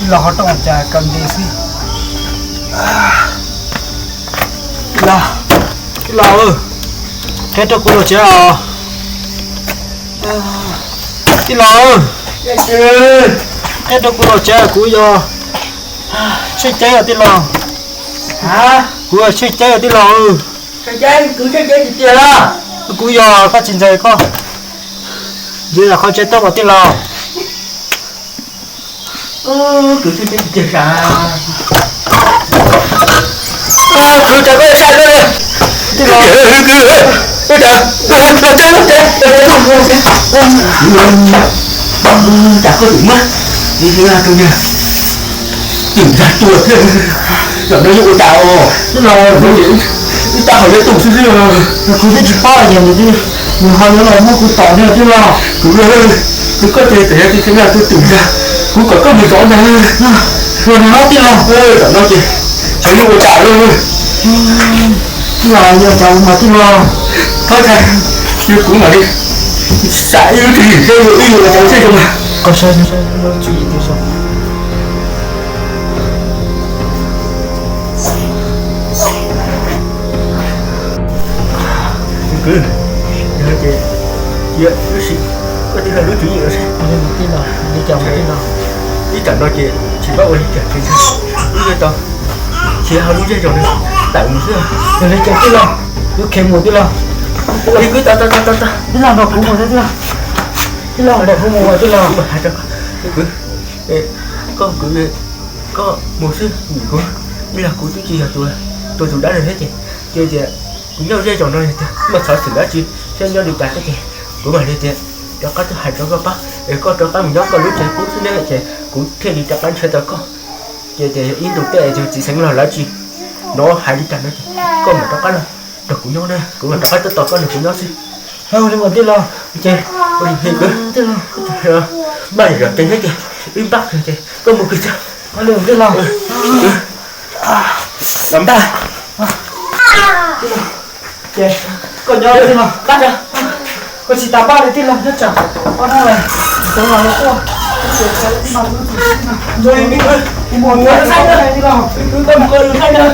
Los ho rooj ua cas kawg nti xwb. Los, tij laug, qheb rau kuv los tsev os. Tij laug, qheb rau kuv los tsev, kuv yog Tsheej Ceeb os tij laug. Kuv yog Tsheej Ceeb os tij laug. Kuv yog, koj tsis ntseeg koj ntsia qhov tsev tuaj os tij laug. Kwv, tij laug, cas koj twm muab, twm zag tuag thiab, zaum no yuav ua cas os tij laug? Ib tag hauv lawv tus xwb xwb. Kuv twb tsis paub yog nws ho yuav los muab kuv tom thiab tij laug. Kuv, kuv koj ces txawm yog tij laug twb twm zag, kuv kom koj mus zov ntag. Los no tij laug, zaum no ces xyov yuav ua cas lawm. Tij laug, yog cas ua mas tij laug? Thov ntshai, yog kuv mam li xav ib lub tswv yim seb yuav ua cas thiaj zoo mas. Kwv, yog ces cia wb sim koj tij laug lub tswv yim los seb. Li cas mas tij laug? Ib tsam no ces tsis paub ua li cas ces wb yuav tau khiav hauv lub zej zos no tawm mus xwb. Yog li ces tij laug, wb khiav mus tij laug. Kwv, tau tau tau tau. Tij laug nrog kuv mus xwb tij laug. Tij laug nrog kuv mus tij laug. Kwv, koj kwv, koj mus xwb, kuv, ib los kuv twb tsis yog tus, tus tus dab laug thiab ces, ces tias kuv nyob zej zos no tias muaj xov xwm dab tsi thiab nyob li cas thiab ces kuv mam li tias rov qab tuaj hais rau koj paub es koj rov qab mus nyob koj lub tsev pub xwb ne ces kuv thiaj li rov qab ntshiab tau koj. Ces tias ib ntus tej yog txiv xeev los lawv tsis hnov hais li cas no ces koj mam rov qab los nrog kuv nyob na, kuv mam rov qab tuaj tos koj nrog kuv nyob xwb. Li tij laug, ces, tij laug, npaj zom cev thiab ces wb npaj ces koj mus kwv tij. Li tij laug, los npaj. Ces koj nyob tij laug, koj tsis tas npaj li tij laug, nyob tsam ob hnub lawm, txeev los los tuaj. Mus, mus, mus, mus, mus, mus, mus.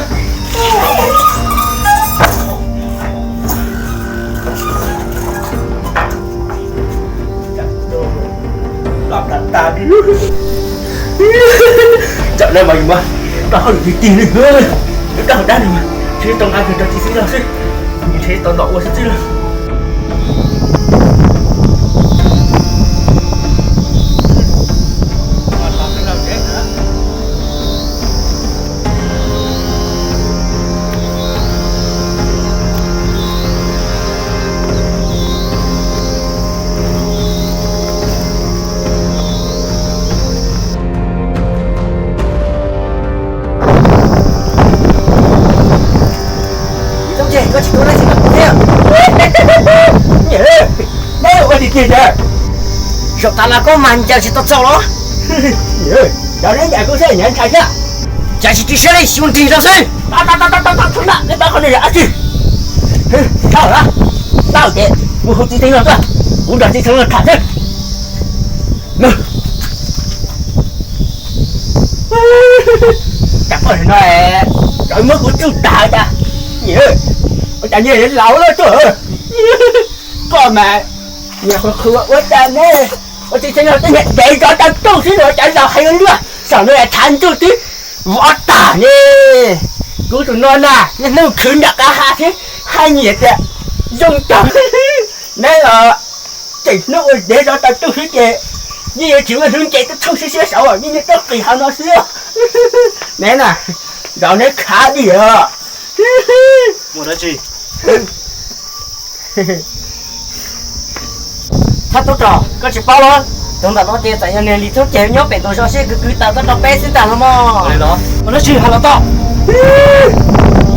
Tam no mas yus mas tau hauj lwm tiag tiag li, tau hauj dab li mas ntshe tau nqa kiag rau txiv xwb los xwb, ntshe tau nrog ua xwb xwb los. Ces koj tsis ua dab tsi rau kuv thiab. Neb ua li tiag tiag. Zaum tas los koj mas ncaws tsis tau txaus los? Cov neb ncaws kuv seb ncaws ntshai thiab. Cas tsis tib siab li, xyuas nrig rau xwb. Tau, tau, tau, tau, tau, tau, neb pab qhov no yog dab tsi? Tau lawm, tau ces mus hu txiv Xeev Laus tuaj, kuv nrog txiv Xeev Laus tham xwb. Cas koj no, cov muab kuv tsuj tas cas. Ua cas nyias laus lawm tuaj. Koj mas nyias qhuas qhuas ua cas ne. Ua txiv Xeev Laus tej niag dev zov tau tuj xwb los cas laus heev luaj, saum no tshav ntuj twb vov tag ne. Kuv tus no na, niaj hnub khwv nram qab hav thiab haj nyiam tias zoo tag. Neb los tseem hnub ua dev zov tau tuj xwb ces yeej yuav tsis muaj hnub nce tuaj tshoob siab siab saud, yeej yuav tuaj qis hauv no xwb. Neb na, zaum neb khav dim os. Muaj dab tsi? Thab tub rog, koj tsis paub los? Tus ntawm no ces txawm yog niag Lis Thoob Ceg nyob pem tus zos seb kwv kwv tawm tuaj rau peb xwb ntag los mog. Ua dab tsi hais los tau.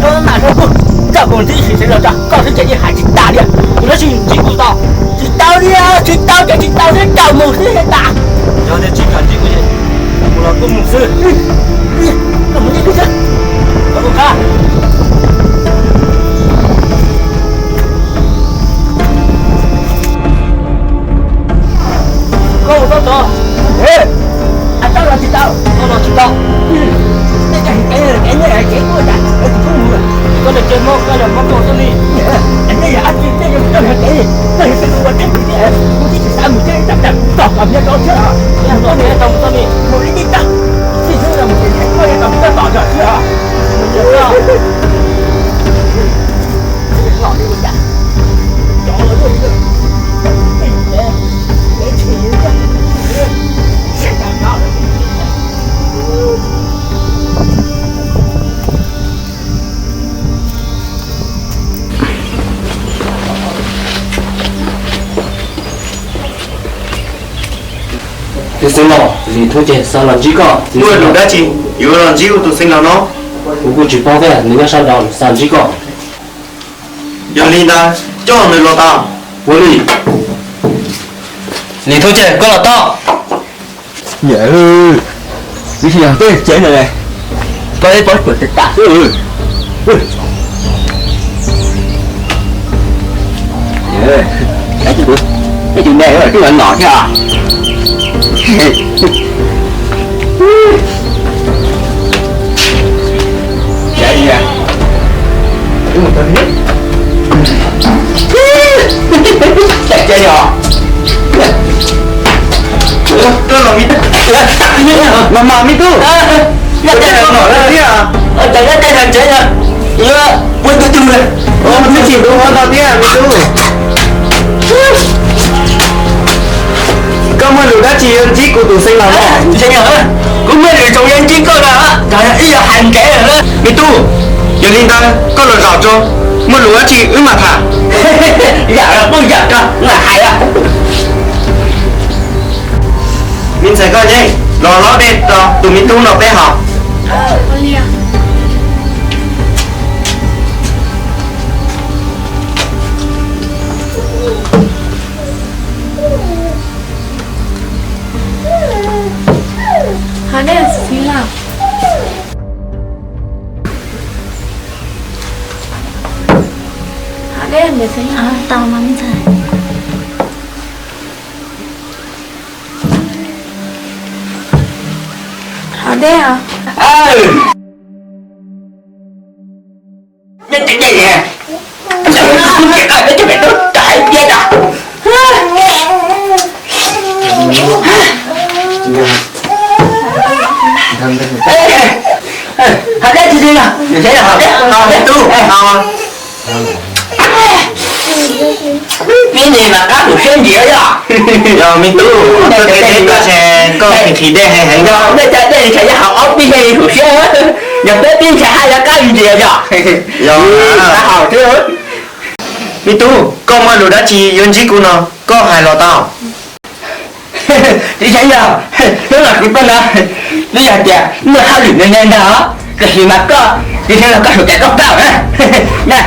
Koj nam rau kuv, koj mus ntxiv sim sawv los tso, koj twb tseem yeej hais tsis tas li. Ua dab tsi ntsib kuv tau? Tsis tau li, tsis tau ces tsis tau xwb, tau mus xwb tas. Yog tias tsis kam ntsib kuv ces mus los kuj mus xwb. Koj mus ntsib kuv xwb. Koj mus qab. Koj mus txog tod, hais tau los Koj, nej cov heev kev, kev nej kev tuaj tas, koj tsis pub mus. Koj lawv cov mob, koj yog mob koj tuaj li. Nej yog dab tsi, nej yog koj heev kev, koj yog peb tus ua teb tus thiab, kuv tsis tsis xav mus thiab, tab tab tom kom nyob rau thiab. Koj mus tau tau li, mus li tib tag, tsis xav mus ces koj yog tom koj tom zog thiab. Tus xeev laus, Lis Thoob Ceg xav los ntsib koj. Muaj lus dab tsi yuav los ntsib kuv tus xeev laus no? Kuv kuj tsis paub thiab, nws nyob sab nraud xav ntsib koj. Yog li ntawd coj nws los tau. Ua li. Lis Thoob Ceg, koj los tau. Niam, twb tsis yog peb tsev no, koj ib pob tsuas tas tas xwb. Ib tus me twb los nom thiab. Mas mas me tub, koj muaj lus dab tsi yuav ntsib kuv tus xeev laus no? Kuv muaj lus zoo yuav ntsib koj no, ib yam hais nkev lawm me tub. Yog li ntawd koj los zaum tso, muaj lus dab tsi wb mam tham. Yam los kuj yam koj mam hais. Me ntxhais koj yeej los lob dej rau tus me tub no peb haus. Haus dej xwb los. Haus dej ntawd xwb los. Tau mas me ntxhais. Haus dej os. Haus dej tsis tsis los, haus dej tub. Pib nis mas qab hum siab ntsia yog. Yog me tub, koj teb koj ces koj qhis dej heev heev. Yog nej cov dej ntshai yog haus ob pib yeej hum siab. Yog peb pib ntshai haj yog qab ntsia yog. Yog qab haus thiab. Me tub, koj muaj lus dab tsi yuav ntsib kuv no, koj hais los tau. Txiv Xeev Laus, hnub no kuv tuaj no, twb yog tias muaj hauj lwm ntau ntau ntag, tiam sis mas koj, Txiv Xeev Laus, koj sum tias koj paub na.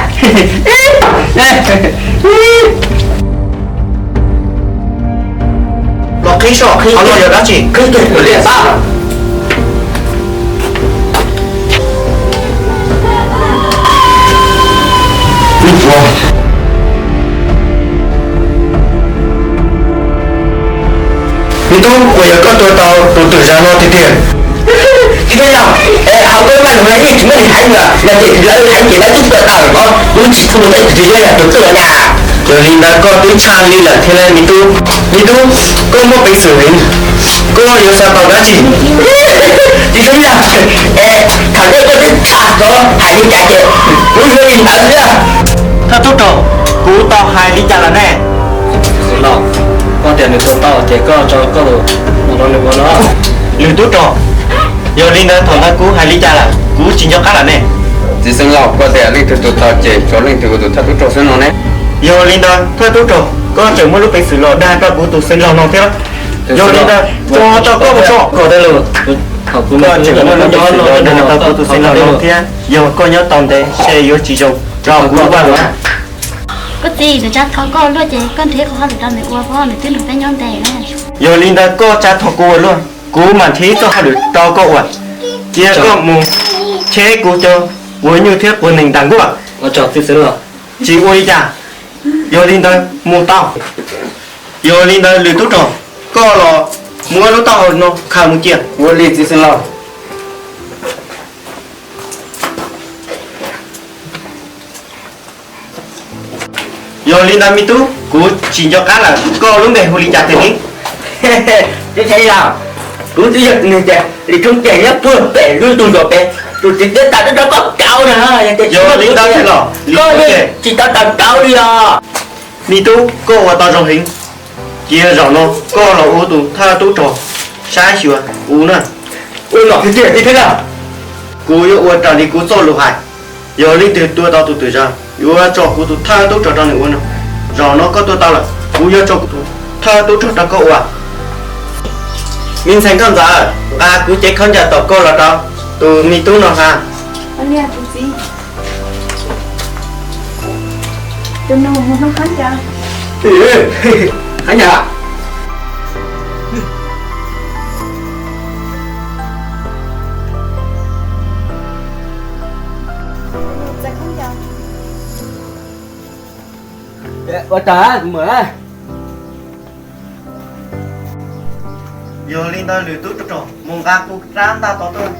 Los qhib soj qhib los yog dab tsi? Qhib kiag kuv li sab. Me tub, puas yog koj tua tau tus twm zag no tiag tiag? Txiv Xeev Laus, es hauv peb maj lug no yeej tsis muaj neeg heev lawm, yog tias lawv heev ces lawv twb tuaj tau lawm os, kuv tsis txhob mus tej tus twg yog tus txawj los nyab. Yog li ntawd koj twb tshaj li lawm thiab me tub. Me tub, koj muaj peev xwm heev, koj yuav xav tau dab tsi? Txiv Xeev Laus, es thaum ntej koj twb tham kom hais li cas ces kuv yuav li ntawd xwb. Thawj tub rog, kuv tau hais li cas lawm ne? Xeev Laus, koj tias nws tua tau ces koj tso koj lus mus rau nws ua no. Lwm tub rog, yog li ntawd thaum ntawd kuv hais li cas lawm, kuv tsis nco qab lawm ne? Txiv Xeev Laus, koj tias leej twg tua tau ces tso leej twg ua tus thawj tub rog xwb no ne. Yog li ntawd thawj tub rog, koj tseem muaj lub peev xwm los dag tau kuv tus Xeev Laus no thiab. Yog li ntawd tso tau koj mus so. Koj tej lus, koj tseem muaj lub peev xwm los dag tau kuv tus Xeev Laus no thiab. Yog koj nyob tau ntev ces yuav tsis zoo rau kuv Vaj Lus. Koj txiv, nws tsa thov koj luaj ces koj nrhiav qhov hauj lwm rau nws ua, nws twb nrog peb nyob ntev na. Yog li ntawd koj tsa thov kuv ua luaj, kuv mam nrhiav txoj hauj lwm rau koj ua. Cia koj mus cheb kuv cov quav nyuj thiab quav nees ntas nkuaj. Tsis ua li cas. Yog li ntawd mus tau. Yog li ntawd lwm tub rog, koj los muab lub taub hau no khaws mus cia. Ua li txiv xeev laus. Yog li ntawd me tub, kuv tsis nco qab lawm, koj lub npe hu li cas tiag ne? Tsis yog, kuv twb yog nws tias Lis Thoob Ceeb nyob puag pem lub ntug ntsuas pem, tus txiv tub tau rau koj kauv na. Yog li ntawd los koj yeej tsis tau tau kauv li os. Me tub, koj ua tau zoo heev. Cia zaum no koj los ua tus thawj tub rog saib xyuas kuv na. Ua nom tiag tiag thiab na. Kuv yuav ua raws li kuv txoj lus hais. Yog leej twg tua tau tus twm zag, yuav tso kuv tus thawj tub rog rau nws ua no. Zaum no koj tua tau lawm, kuv yuav tso kuv tus thawj tub rog rau koj ua. Me ntxhais Nkauj Ntxawm, nqa kuv cev khaub ncaws tom koj los rau tus me tub no hab. Ua tag, kuv mus. Yog li ntawd lwm tub rog, mus nqa kuv rab ntaj tod tuaj.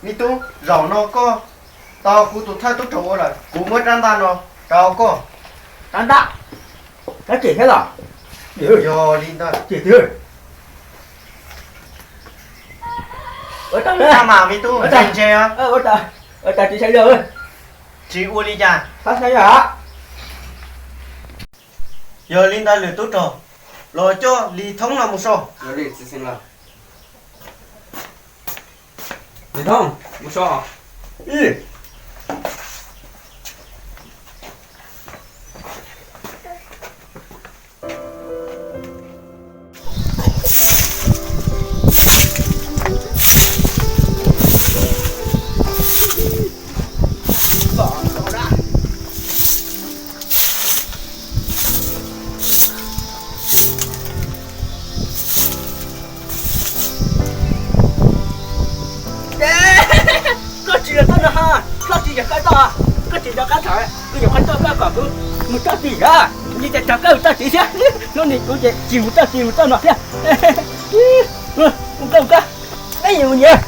Me tub, zaum no koj tau kuv tus thawj tub rog ua lawm, kuv muab rab ntaj no rau koj. Rab ntaj? Rab ceg thiab los? Yog li ntawd. Ceg tiag. Ua tag mas me tub, ntse ntse. Ua tag, ua tag tsis sai lawm. Tsis ua li cas. Txhob saib yog. Yog li ntawd lwm tub rog, los coj Lis Thoob no mus so. Lis Thoob, mus so. Koj tsis yog koj no ha, koj tsis yog koj toj, koj tsis yog koj toj, kuv nyuam qhuav tuaj koj kom kuv mus txoj tid a, li cas txog koj mus txoj tid thiab, hnub no kuv ces tsis mus txoj tid mus txoj no thiab. Mus koj, mus koj, peb yim mus nyiam.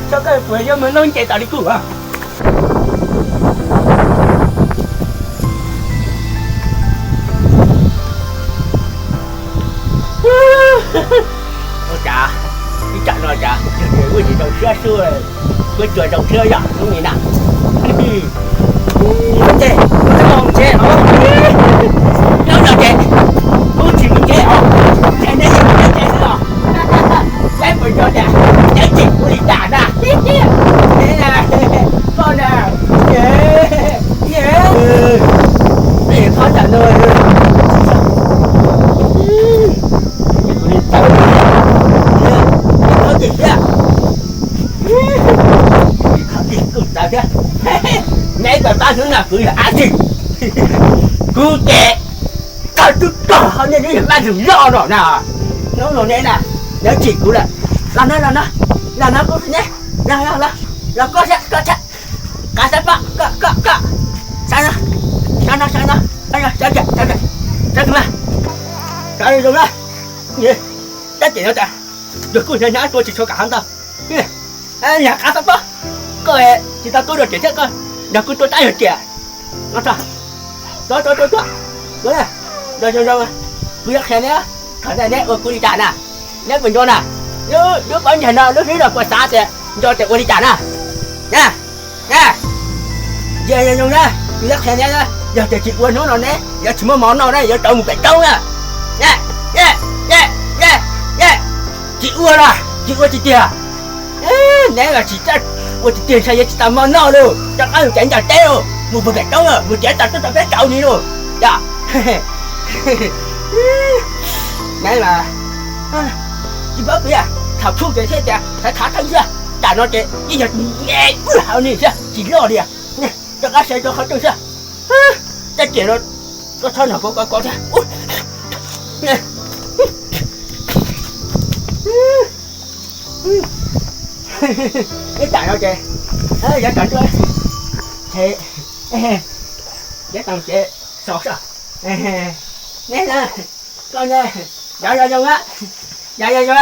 Txhob koj puas yuav mus noob nce tas li kuv a. Ua cas ib tsam no cas yog tias ua tsis tau siab xwb, ua tsuas tau siab yom hnub no na. Ces mus txog mus tsev os, nyob no ces kuv tsis mus tsev os, ces neb yeej mus nyob tsev xwb los. Saib puas nco tias neb tseem ua li cas na. Koj na, peb qhov ntawm no, kuv li tawv, tawv ces thiab. Neb pab hnub no kuv yog ab tsi, kuv ces tawg twb tog ho nej lub yog maj lug loj no na. Hnub no neb na, neb tsim kuv lawm. Los no, los no, los no kuv ne, los, los, los koj thiab, koj thiab. Qav xab pob, koj, koj, koj. Sawv no, sawv no, sawv no, sawv kiag, sawv kiag, sawv kiag mas. Sawv zoo na. Tab cem no tas, yog kuj hnyav hnyav tua tsis tshua kam hab ntau. Yog qav xab pob, koj tsis tau tub dua riam thiab koj nrog kuv tua tab yog riam. No tso, tua, tua, tua, tua. Zoo zoo, kuv yuav qhia neb, thaum ntawd neb ua kuv li cas na. Neb puas nco na? Lub, lub pob ntseg no lub hlwb no puas xav tias nco tias ua li cas na? Na, na, zoo zoo na, kuv yuav qhia neb, yog tias tsis ua hnub no neb yuav tsis muaj mov noj na, yuav rov mus pem roob na. Tsis ua los tsis ua tiag tiag. Neb los tsis ua tiag tiag ntshai yuav tsis tau mov noj lauj, rov qab mus tsev ncaws teb lauj, mus puag pem roob lauj, mus tsev tau tuaj tau peb rau ni lauj. Yog neb mas tsis paub tias thaum tshuaj ces thiaj tias khav khav theeb xwb, tam no ces yeej yog me ub hauv ni xwb tsis loj li. Rov qab saib rau qhov twg xwb. Tej riam no koj txhob nrog kuv kov kov thiab. Ib tam no ces yuav tau nruab, yuav tau ces so so. Neb na, koj na, nov zoo zoo na, Yog, yog, yog,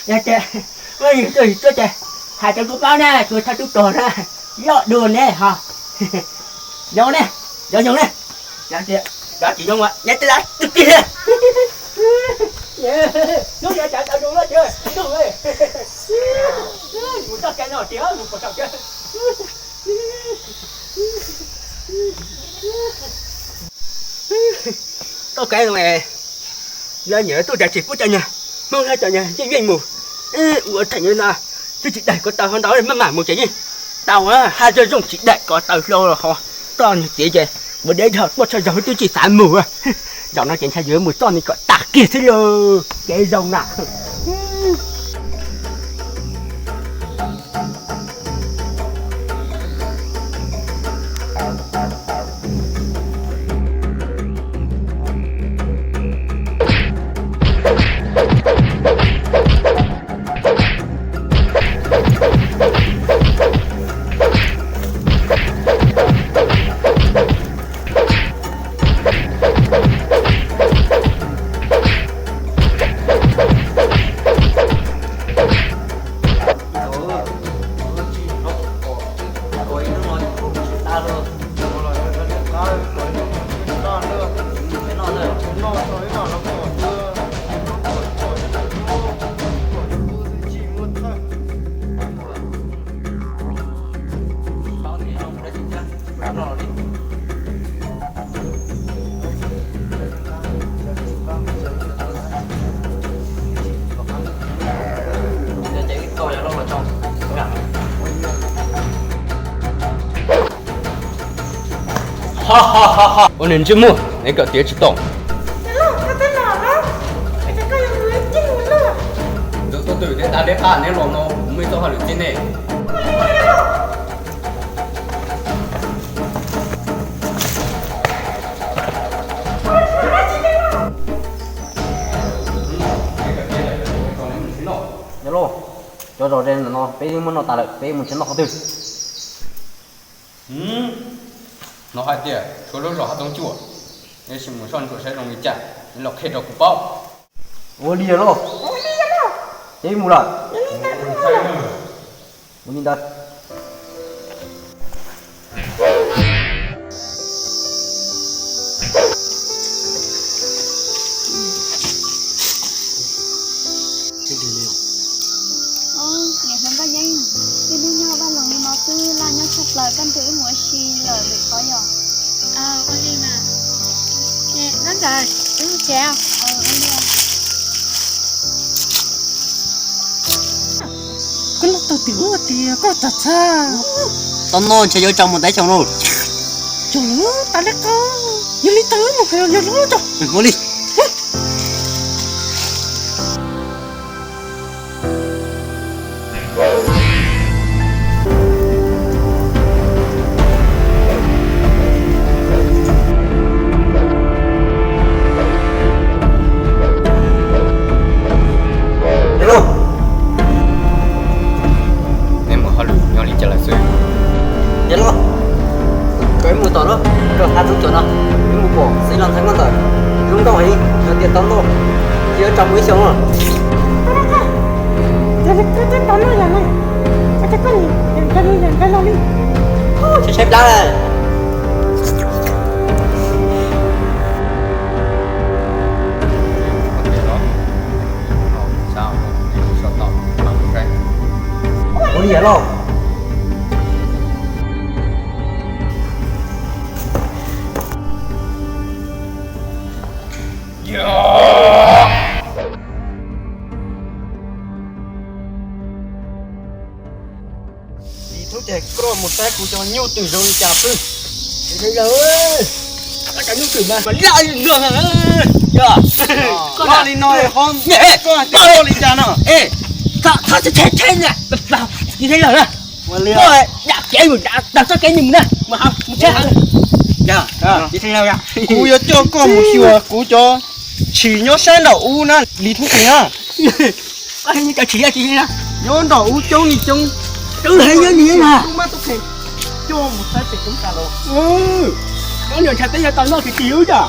yog tias muaj neeg tuaj tuaj ces hais rau kuv paub na, kuv thov tub rog na, loj dua ne ho. Nyob ne, nyob nyob ne, yog tias cov tsis zoo nyob tej lawm twb plig li. Hnub yog tsam tau zoo loj tiag, mus txoj kev no tiag mus puas tau tiag. Txoj kev no lawv nyiam tuaj cas tsis pub cov niag Hmoob thiab cov niag yeej yeej mus ua theem no, twb tsis daim ko taw ho ntau maj mam mus ces yeej tau. Haj zoo zoo tsis daim ko taw hlo los ho txoj niag txiv ces ua deb dhau tuaj txog zaum twb tsis xav mus. Zaum no ces ntshai yuav mus txoj ni kom tag kiag xwb lauj, kev zoo na. Ua niag ntsej muag, neb kom tiav tsis tau. Ntxuav tuaj twm thiab tas liab qab neb los no kuv muaj ib txoj hauj lwm txib nej. Yog lauj, cov zos ze ntawm no peb yeej muab noj tas lawm, peb mus nrhiav noj qhov twg? Hnov hais tias tshuav lub zos Hab Toob Cuaj, neb sim mus soj ntsuam saib zoo li cas, neb los qhia rau kuv paub. Ua li lauj, ces mus lawm. Ua li ntawd. Niam hluas Nkauj Yeeb, wb hnub nyoog vaj loog li no xwb laj nyob tshaj plaws, koj nrog wb mus ua si lawm lwm qhov yom? Ua li mas. Nab ntawd wb mus tsev. Koj noj tau tim ub tias koj txog txhab. Tau noj ntshe yuav tsaus mus tais xyoo lauj. Tsaus lawm tas li qab, yog li ntawd mus yog lub tso. Ua li. Yog lauj, neb mus hauj lwm nyob li cas lawm xwb? Yog lauj, kom wb mus tom no, rau qab tub cuam no, wb mus pom xib los ntxhais nkauj ntawm lub nkauj heev, yog tias tau noj, ces yuav tsaus mus ib xyoos. Yog li koj twb tau noj yam no, ua cas koj nim ncaws li ncaws los li? Tshaib tshaib plab lawm. Ua li yam lauj. Lis Thoob Cees, koj mus saib kuv cov nyuj twm zoo li cas xwb. Koj cov nyuj twm mas laj li no. Koj li no ho, koj coj li cas no? Ua li, kuv yuav coj koj mus xyuas kuv cov tshis nyob sab nraum ub na, Lis Thoob Cees na. Nyob nraum ub coob li coob. Coj mus saib pem coob tas los. Koj niam ntshai peb yuav tau noj tsis tsis lub yom.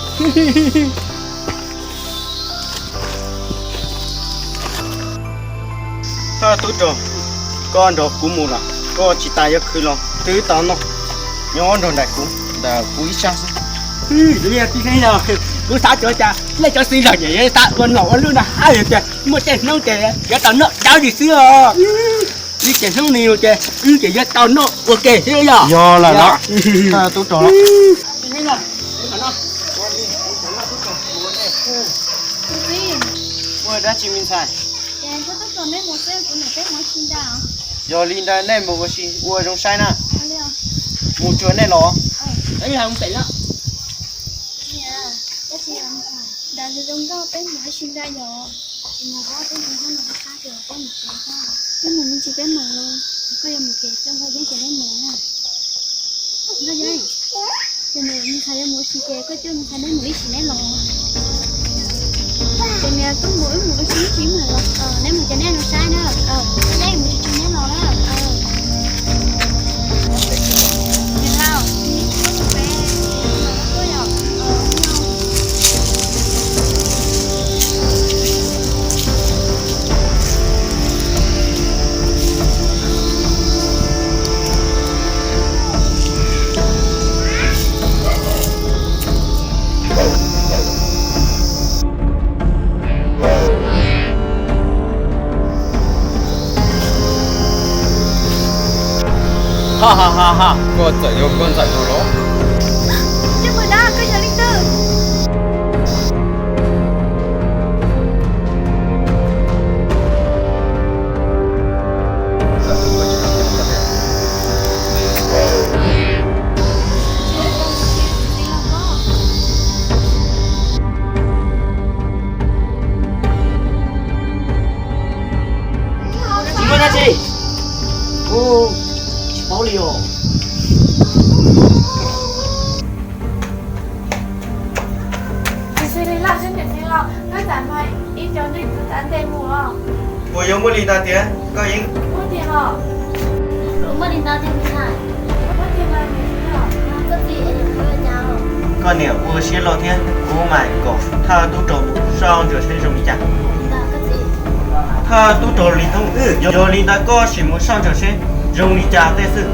Tub rog, koj nrog kuv mus los koj tsis tas yuav khwv los twb tau noj, nyob nrog nraim kuv, nraim kuv ib sab xwb. Kuv xav tau cas nej cov xib zog ces yuav xav ua nom ua lub no hais tias muaj tej hnub ces yuav tau noj dawb li xwb os. Ib ces hnub ni ces wb ces yuav tau noj ua ke xwb yog. Yog lawm los, tub rog. Ua dab tsi me ntxhais? Yog li ntawd nej mus ua si ua zoo saib na. Mus tsuag nej los. Ces nws ntxhais yuav mus ua si ces koj coj ntxhais neb mus ib sim neb los. Ces nws koj mus wb mus ua si ib sim mam los. Neb mus ces neb zoo saib na. Neb mus tsis tsis neb los na. Ha ha ha ha, koj txawm yog koj ntxhais no los? Coj mus da, koj yog leej twg? Tsis muaj dab tsi. Tsis paub li os. Puas yuav muaj li ntawd tiag koj Yeeb? Muaj li ntawd tiag ntxhais. Koj niam ua siab loj thiab, kuv mam kom thawj tub rog mus soj ntsuam seb zoo li cas. Thawj tub rog li thoob wb, yog li ntawd koj sim mus soj ntsuam seb zoo li cas tej xwb.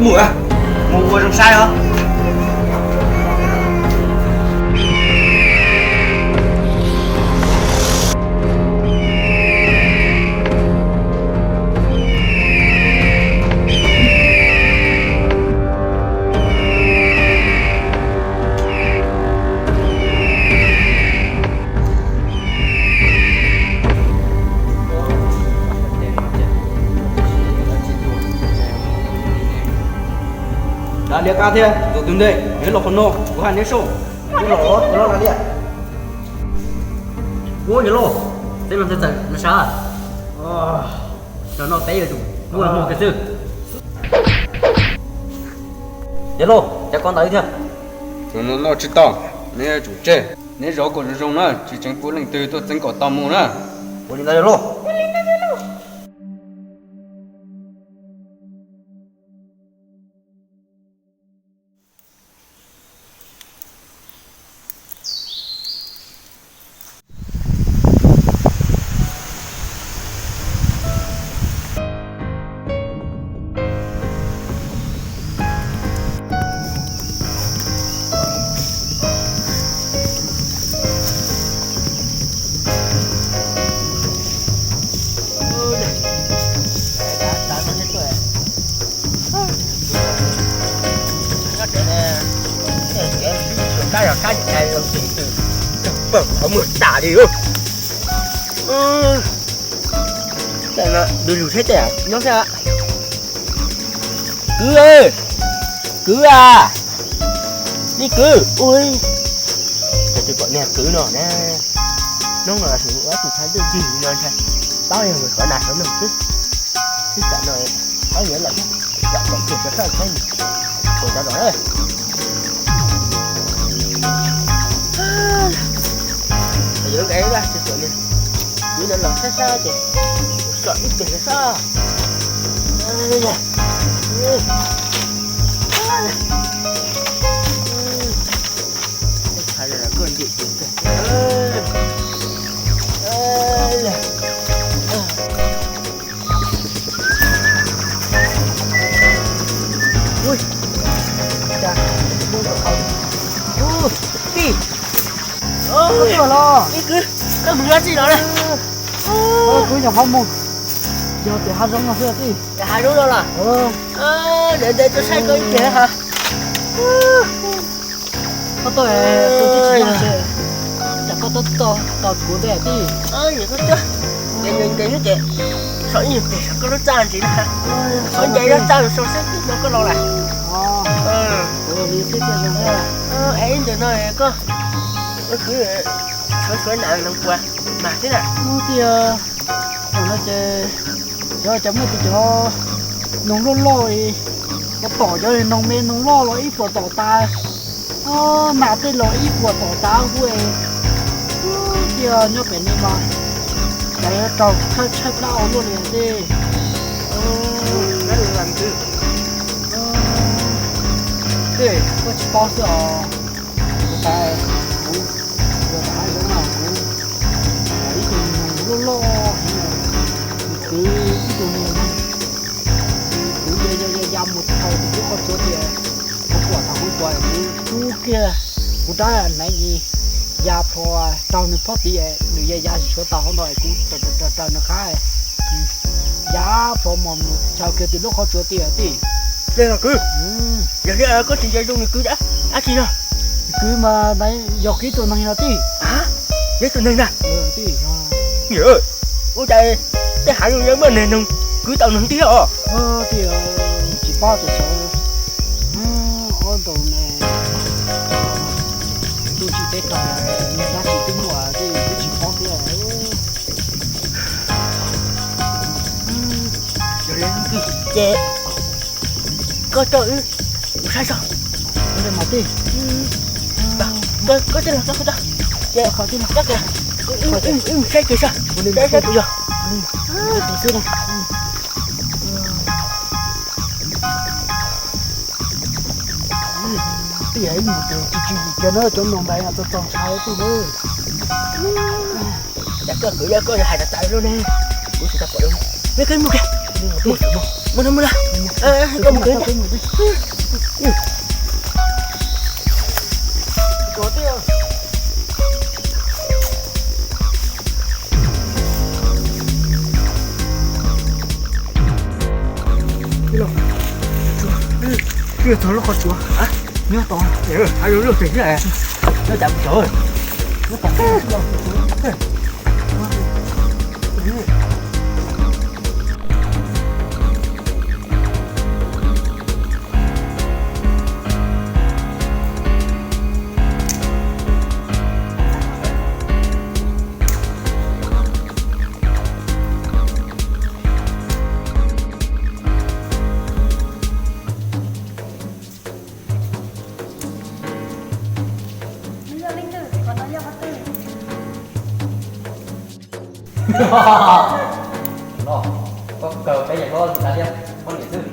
Mus, mus ua zoo saib os. Dav liab qab thiab tus tus ntej, neb los qhov no kuv hais neb soj. Ub, yawg lauj, teb no txawm txawm nws sab. Cov no peb yuav tsum muaj hmoo kiag xwb. Yawg lauj, cas koj ntawd thiab? Tus no noj tsis tau, neb yuav tsum tseg. Neb zov kom zoo zoo na, tsis tseem pub leej twg tuaj txeeb kom tau mus na. Ua li ntawd yawg lauj. Qhov muag tas li. Tus lus tsheb tej nyob thiab. Kwv, kwv a, li kwv ui. Cov twg pom niag kwv no na, hnub no sim ua tus thab twj ywg no ntag. Paub yog mus xyov nas xyov noog xwb. Twb tam no paub yuav lawm thiab, kom kiag cov sab tsheb mus, kom cov zos na. Yuav nkaus ib laj tsis tau li, kwv no los sab sab ces kom ib teg sab. Koj ntim tus kawg. Koj tuaj los? Ib kwv, koj mus nyob txij no na. Kwv nyuam qhuav mus, yog tias hav zoov no xwb tij. Tias hav zoov no los? Ntev ntev tuaj saib koj ib pliag ha. Koj tuaj, koj tuaj tsis yog ces, cas koj tuaj tos kuv ntej tij? Koj tuaj, ntev ntev ces so ib nyuag pliag saib koj lub txaj ntsis na. Koj nce lub txaj los so seb twb no koj los lawm. Ua li xwb thiaj zoo thiab. Es ib ntus no koj, koj kwv suav suav nam noog puas mag thiab na? Ub tij, thaum no ces cov, cov muaj tus cov noog loj loj, cov tom cov noog me noog loj los ib puas tom tas, nas tej los ib puas tom tas hu. Ub tij, nyob pem no mas cas yuav raug tshaib tshaib plab ua luaj li tij. Tej koj tsis paub xwb os. Tus tas kuv, tus tas hav zoov no kuv, ib tug noog loj loj heev, kuv kwv ib tug noog, kuv kwv ya ya ya ya mus thaum tus lub qhov tsua tias, kuv pom thaum kuv pom kuv rub kiag kuv rab hneev ya plho raug nws phob tid, nws ya ya tsis suav tau hauv no, kuv raws raws nws qab ya plho mus chaws kiag tus lub qhov tsua tiag tij. Yog li koj tsis nco zoo nws kwv dab tsi no? Kwv mas yog kwv tus neeg no tij. Yog tus neeg na? Ub cas tej hav zoov yuav muaj neeg noog kwv tau neeg tiag os. Tij, tsis paub tias xyov ob ntus ne, ntuj tsim teb raug niag dab tsi twb muaj, tij, twb tsis paub thiab. Yog li ces koj coj wb mus saib tso. Ua li mas tij. Koj, koj tij los, koj, koj, ces koj tij los, koj, wb mus saib kiag saib, saib saib puas yog. Xwb na. Tij, ib mus ces tsis tswv yim kiag na, cov noog ntawd txaus txaus ntshai tij na. Cas koj kwv yog koj hais tas tas luaj ne, kuv tsis tau pom. Mus kiag, mus kiag, mus no mus no, koj mus kiag. Tij, txog lub qhov tsua nyob tod, hav zoov loj tiag thiab. Nyob cas mus tod. Los, koj kawg peb yam hlob ntawd thiab, poj niam xwb.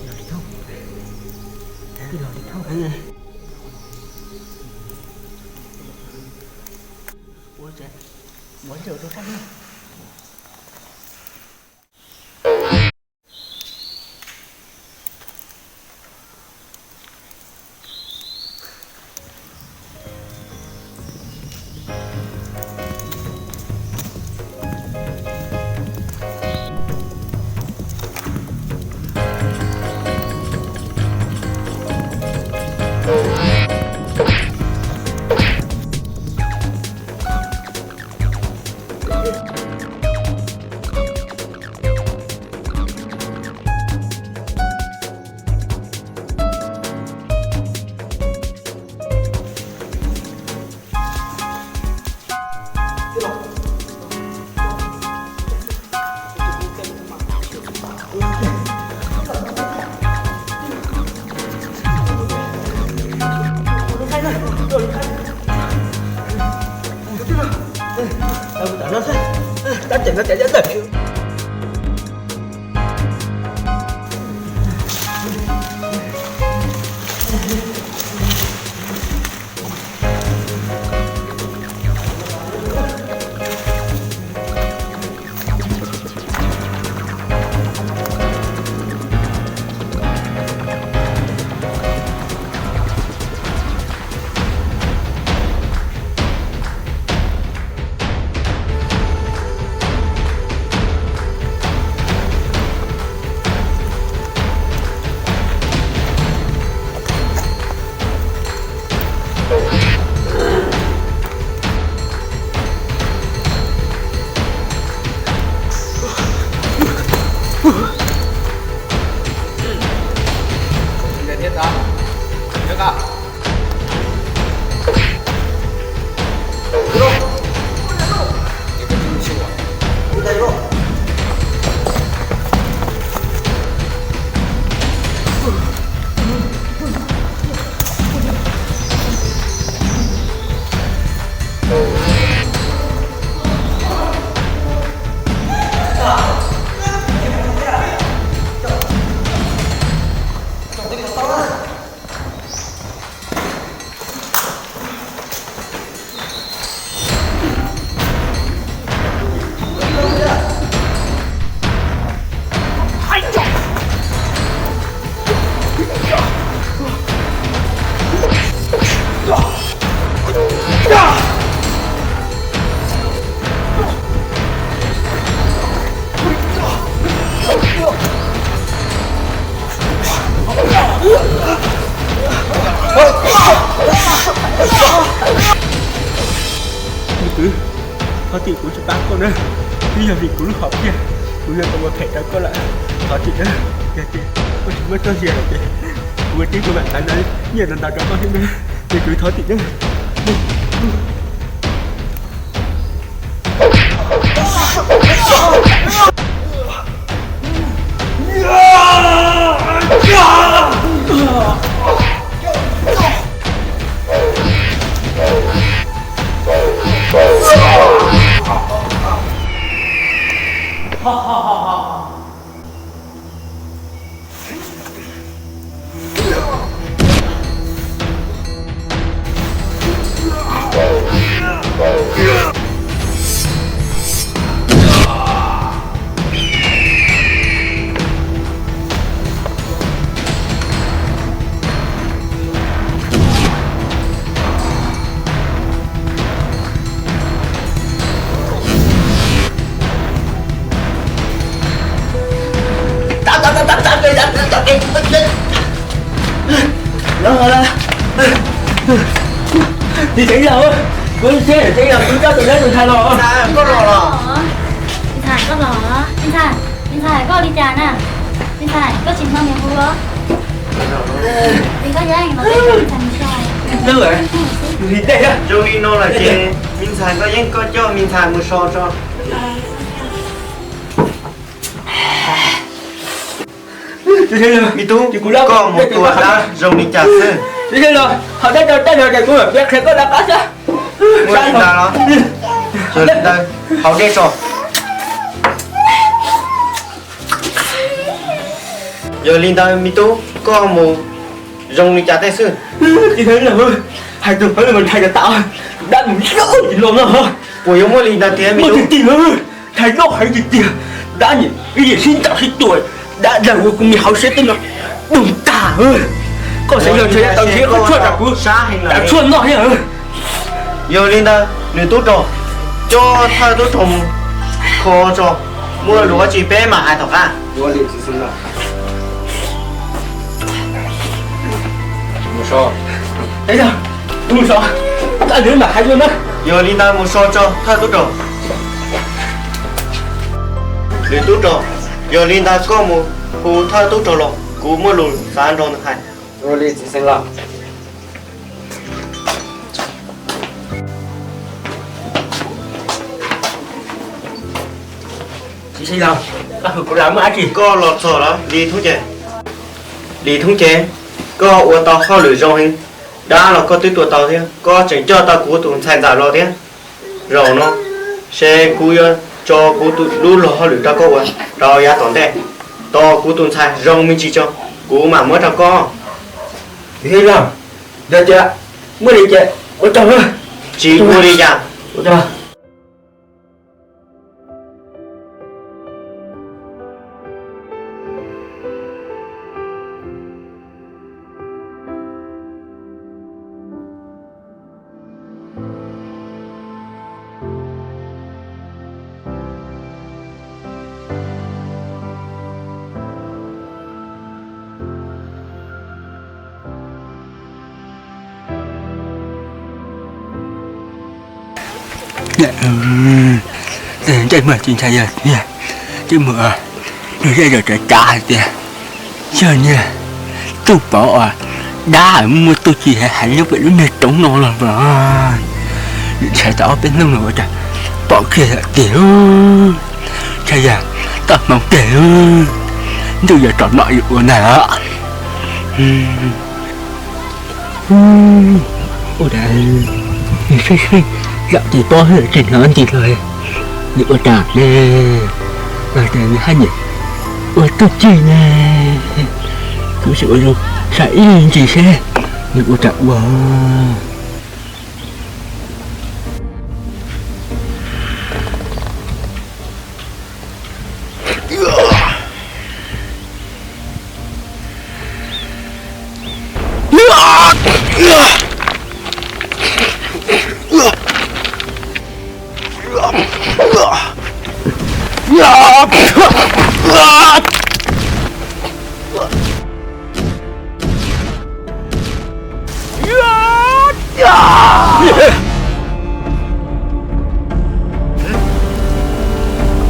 Los li thauj, los li thauj. Ua cas muaj ntej rau sab na. Thov txim, kuv tsis pab koj na, twb yog vim kuv lub hom phiaj, kuv yuav tau ua phem rau koj lawm. Thov txim na, yog tias koj tsis muab txoj sia lawm ces kuv ua tib tug mam txav nyiaj ntau ntau rau koj thiab na, ces kuv thov txim na. Txiv Xeev Laus, kuv txiv Xeev Laus, kuv coj tus dab tus ntxhais los. Ntxhais, koj los los. Me ntxhais, me ntxhais, me ntxhais, koj li cas na? Me ntxhais, koj tsis hnov niam hu los? Zoo li no lawm ces me ntxhais koj yeej koj coj me ntxhais mus so tso. Me tub, koj mus tua dab zoo li cas xwb? Muaj li ntawd los? Yog li ntawd, haus dej tso. Yog li ntawd me tub, koj mus zoo li cas tej xwb? Hais tus pov ntshai tas, dab mus tsis los no. Puas yuav muaj li ntawd tiag me tub? Ntshai loj heev tiag tiag, dab nim ib yam sib ntaus sib tua, dab dag ua kuv me hauv siab tej no doog tag. Koj xav yog ntshe dab tau nrhiav qhov tshuaj rau kuv, rau tshuaj noj thiab. Yog li ntawd nws tub rog, coj thawj tub rog mus kho tso, muaj lus dab tsi peb mam hais tom qab. Yog li ntawd mus so tso thawj tub rog. Nws tub rog, yog li ntawd koj mus hu thawj tub rog los, kuv muaj lus xav nrog nws hais. Txiv Xeev Laus, koj hu kuv los muaj dab tsi? Koj los txog los li thoob ces, li thoob ces, koj ua tau hauj lwm zoo heev, dab los koj twb tua tau thiab, koj tseem coj tau kuv tus ntxhais ntxawm los thiab. Zaum no, seb kuv yuav tso kuv tus lub luag hauj lwm rau koj ua rau yav tom ntej. Tos kuv tus ntxhais zoo me ntsis tso, kuv mam muab rau koj. Txiv Xeev Laus, yog tias muaj li ces ua tsaug. Tsis ua li cas. Ntsej muag tsis ntshai yog tiag, ntsej muag nws zej zog tsav tsav hais tias yog niag tub pov uas dab muaj txuj ci hais nyob pem lub niag roob no los mas. Ntshai tau ob peb hnub no ua cas pom kiag lawm tiag. Ntshai yog toj hmoov tiag, ntuj yuav tsom nom yuav ua ntag. Ua cas nws sib sib zam tis pob tsis hnov ntsis los, nws ua cas ne? Los tias nws haj yam ua txuj ci ne? Kuv sim ua zoo saib ib ntsis seb nws ua cas ua.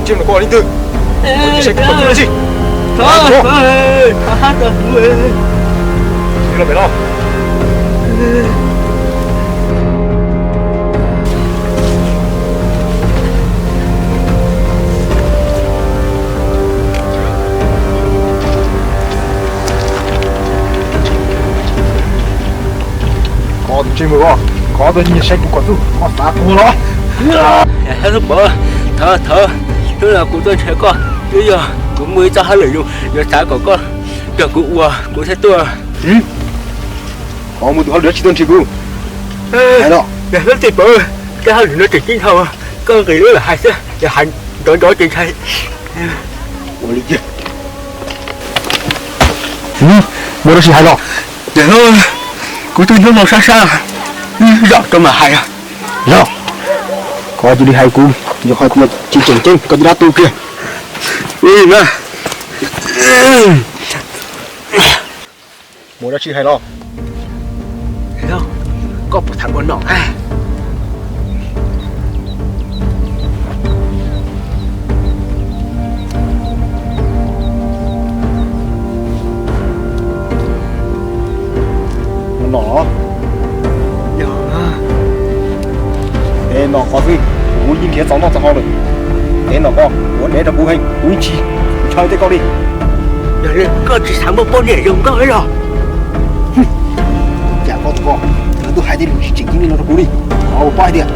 Ntsia no koj li ntawd, saib kuv kom txuj dab tsi. Los pem no. Koj tus ntsej muag, koj tus nyiam saib kuv kom txuj, koj xav tuag los? Thov, thov, hnub no kuv tuaj nrhiav koj, twb yog kuv muaj ib txoj hauj lwm zoo, yuav xav kom koj nrog kuv ua, kuv thiaj tuaj. Koj muaj tus hauj lwm dab tsi tuaj nrhiav kuv? Hais los. Yog hlub tij pawg, koj hauj lwm no tseem ceeb dhau, koj nqis lub lawm hais xwb, yog hais nrov nrov ces ntshai. Ua li cas? Muaj dab tsi hais los? Kuv twb hnub no sab sab, zaum rau mam hais. Los, koj cia li hais kuv, yog hais tias tsis tseem ceeb koj cia li tu kiag. Muaj dab tsi hais los? Koj puas tham ua nom? Ua nom los? Yog, es nom koj xwb, kuv yeej nrhiav txaus noj txaus haus lawm. Es nom koj, kuv dev rau kuv heev, kuv yeej tsis ntshaw tej koj li. Yog li koj tsis xav muaj poj niam zoo nkauj los? Cas koj tus koj, lawv twb hais tej lus tsis tseem ceeb li no rau kuv li. Qhov uas paub hais tias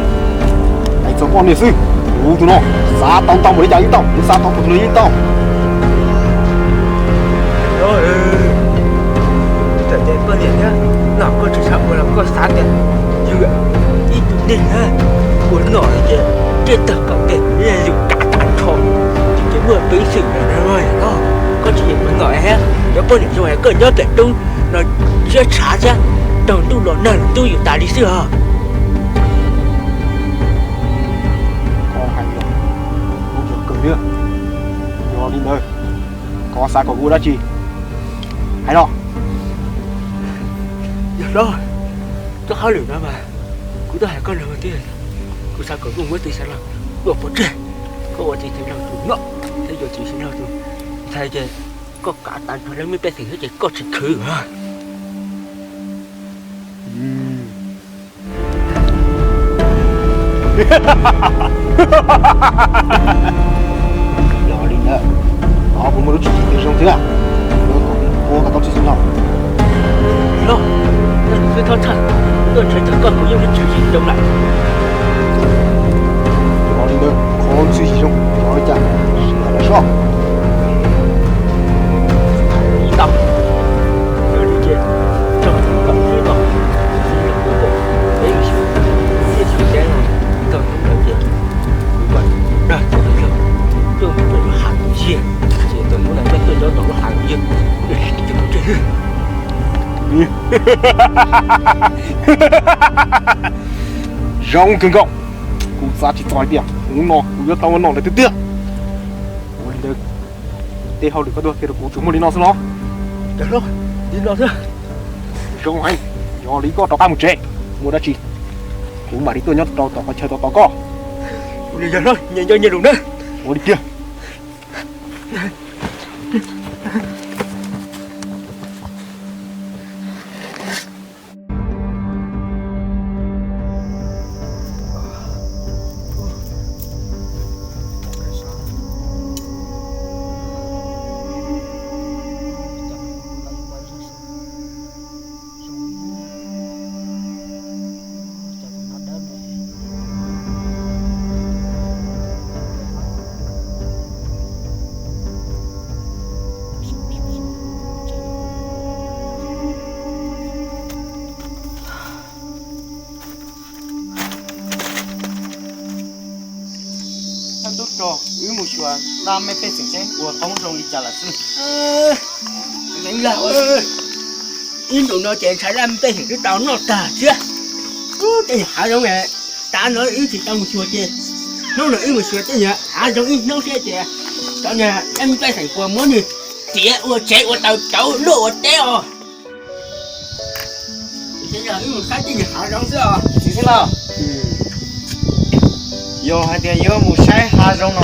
hais txog poj niam xwb, kuv tus no xav tau ntau npaum li cas yeej tau, kuv xav tau tus twg los yeej tau. Txawm tias poj niam thiab nom koj tsis xav ua los koj xav tias yus ib tug neeg ua nom ces tej tag koj tes yus kav tag nrho, ces muaj peev xwm no, koj tsis yog ua nom thiab, cov poj niam zoo es koj nyob pem roob no siab tshav thiab, taug ntuj los nag los ntub yus tas li xwb os. Koj hais los, kuv tseem kawg thiab. Yog li ntawd, koj xav kom kuv ua dab tsi? Hais los. Yog los, koj hauj lwm no mas kuv twb hais koj lawm tiag, kuv xav kom koj muab tus xeev laug tua pov tseg, koj ua tus xeev laug tus nom thiab yuav tus xeev laug tus ntxhais ces koj kav tag nrho lawv me pej xeem thiab ces koj tsis khwv os. Yog li ntawd, kuv muaj lub tswv yim twg zoo thiab, kuv ua kom tau txhua tsav no. Los, koj txhob txhawj, tuaj nrhiav txog koj kuv yeej muaj tswv yim zoo lawm. Yog li ntawd, qhov txwv yim zoo yog li cas, sim los soj. Tau, yog li ces txog hnub kom xwb no, kuv xyuas teb no, txog hnub ntawd ces kuv mam dag cov tib laug tuaj mus rau lub hav ntawd, ces txog hnub ntawd koj tuaj nyob tom lub hav ntawd, kuv mam hais tias kuv tseg. Zoo kawg nkaus, kuv xav tsis txog hais tias hnub no kuv yuav tau ua nom ntawd tiag tiag. Ua li ntawd, tej hauj lwm koj tuaj qhia rau kuv tsuas muaj li no xwb los? Li no xwb. Zoo heev, yog li koj rov qab mus tsev, muaj dab tsi kuv mam li tuaj nyob rau tom qhov chaw tos tos koj. Nyias nco nyias lus na. Ua li kiag. Tub rog, wb mus xyuas dab me pej xeem seb ua qoob zoo li cas lawm xwb. Ib ntus no ces ntshai dab me pej xeem twb tau noj tag thiab. Tej hav zoov tav no wb tsis tau mus xyuas ces hnub no wb mus xyuas tej hav zoov ib hnub thiab ces cov niag dab me pej xeem puas muab nws txiav ua tsev ua taws cauv luaj ua teb os. Ces yog wb mus saib tej niag hav zoov xwb os. Txiv xeev laus, yog hais tias yuav mus saib hav zoov no,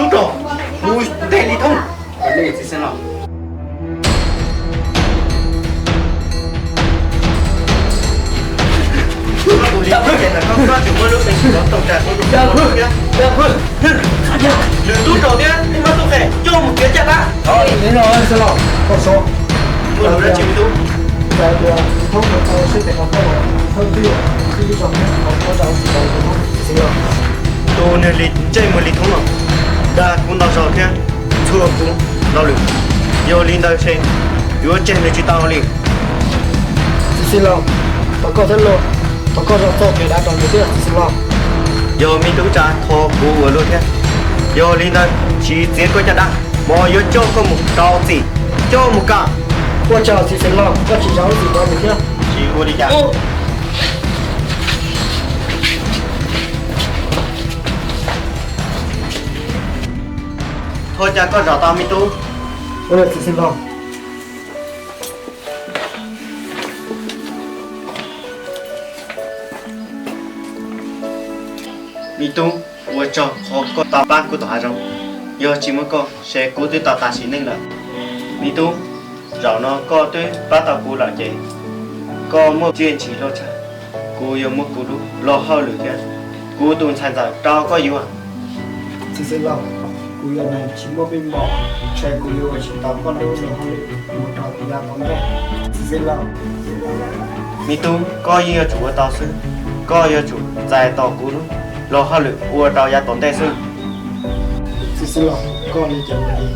Txiv xeev laus, koj tus li ces koj tseem muaj lub peev xwm los tau ras kuv tus muam thiab. Nws tub rog thiab, nej muab tub qhe coj mus txiav caj dab. Ua lus dab tsi me tub? Tus niag li ntsej muag li thoob no dag kuv ntau zaus thiab txhua kuv ntau lwm, yog li ntawd ces yuav tseg nws tsis tau li. Txiv xeev laus, thov koj thiab lauj, thov koj zam txoj kev dav rau nws thiab txiv xeev laus. Yog me tub tsa thov kuv ua luaj thiab, yog li ntawd tsis txiav koj caj dab, mas yuav coj koj mus rau txim, coj mus kam. Ua tsaug txiv xeev laus, koj tsis zam lub txim rau nws thiab. Tsis ua li cas. Thov cas koj zam tau me tub. Ua li txiv xeev laus. Me tub, ua tsaug qhov koj tau pab kuv tom hav zoov. Yog tsis muaj koj ces kuv twb tau tas sim neej lawm. Me tub, zaum no koj twb pab tau kuv lawm ces koj muaj txiaj ntsig loj tshaj. Kuv yuav muab kuv lub luag hauj lwm thiab kuv tus ntxhais ntxawm rau koj yuav. Txiv xeev laus, kuv yog neeg tsis muaj meej mom, ces kuv yuav ua tsis tau koj lub luag hauj lwm mus rau yav tom ntej. Txiv xeev laus, me tub, koj yeej yuav tsum ua tau xwb, koj yuav tsum txais tos kuv lub luag hauj lwm ua rau yav tom ntej xwb. Txiv xeev laus, koj li ces ua li,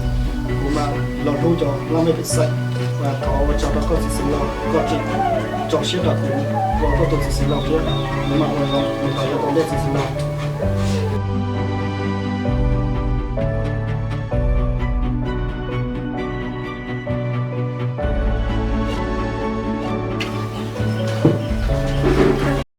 kuv mam los hlub cov laj mej pej xeem, thov ua tsaug rau koj txiv xeev laus, koj tseem tso siab rau kuv, ua koj tus txiv xeev laus thiab, kuv mam ua mus rau yav tom ntej txiv xeev laus.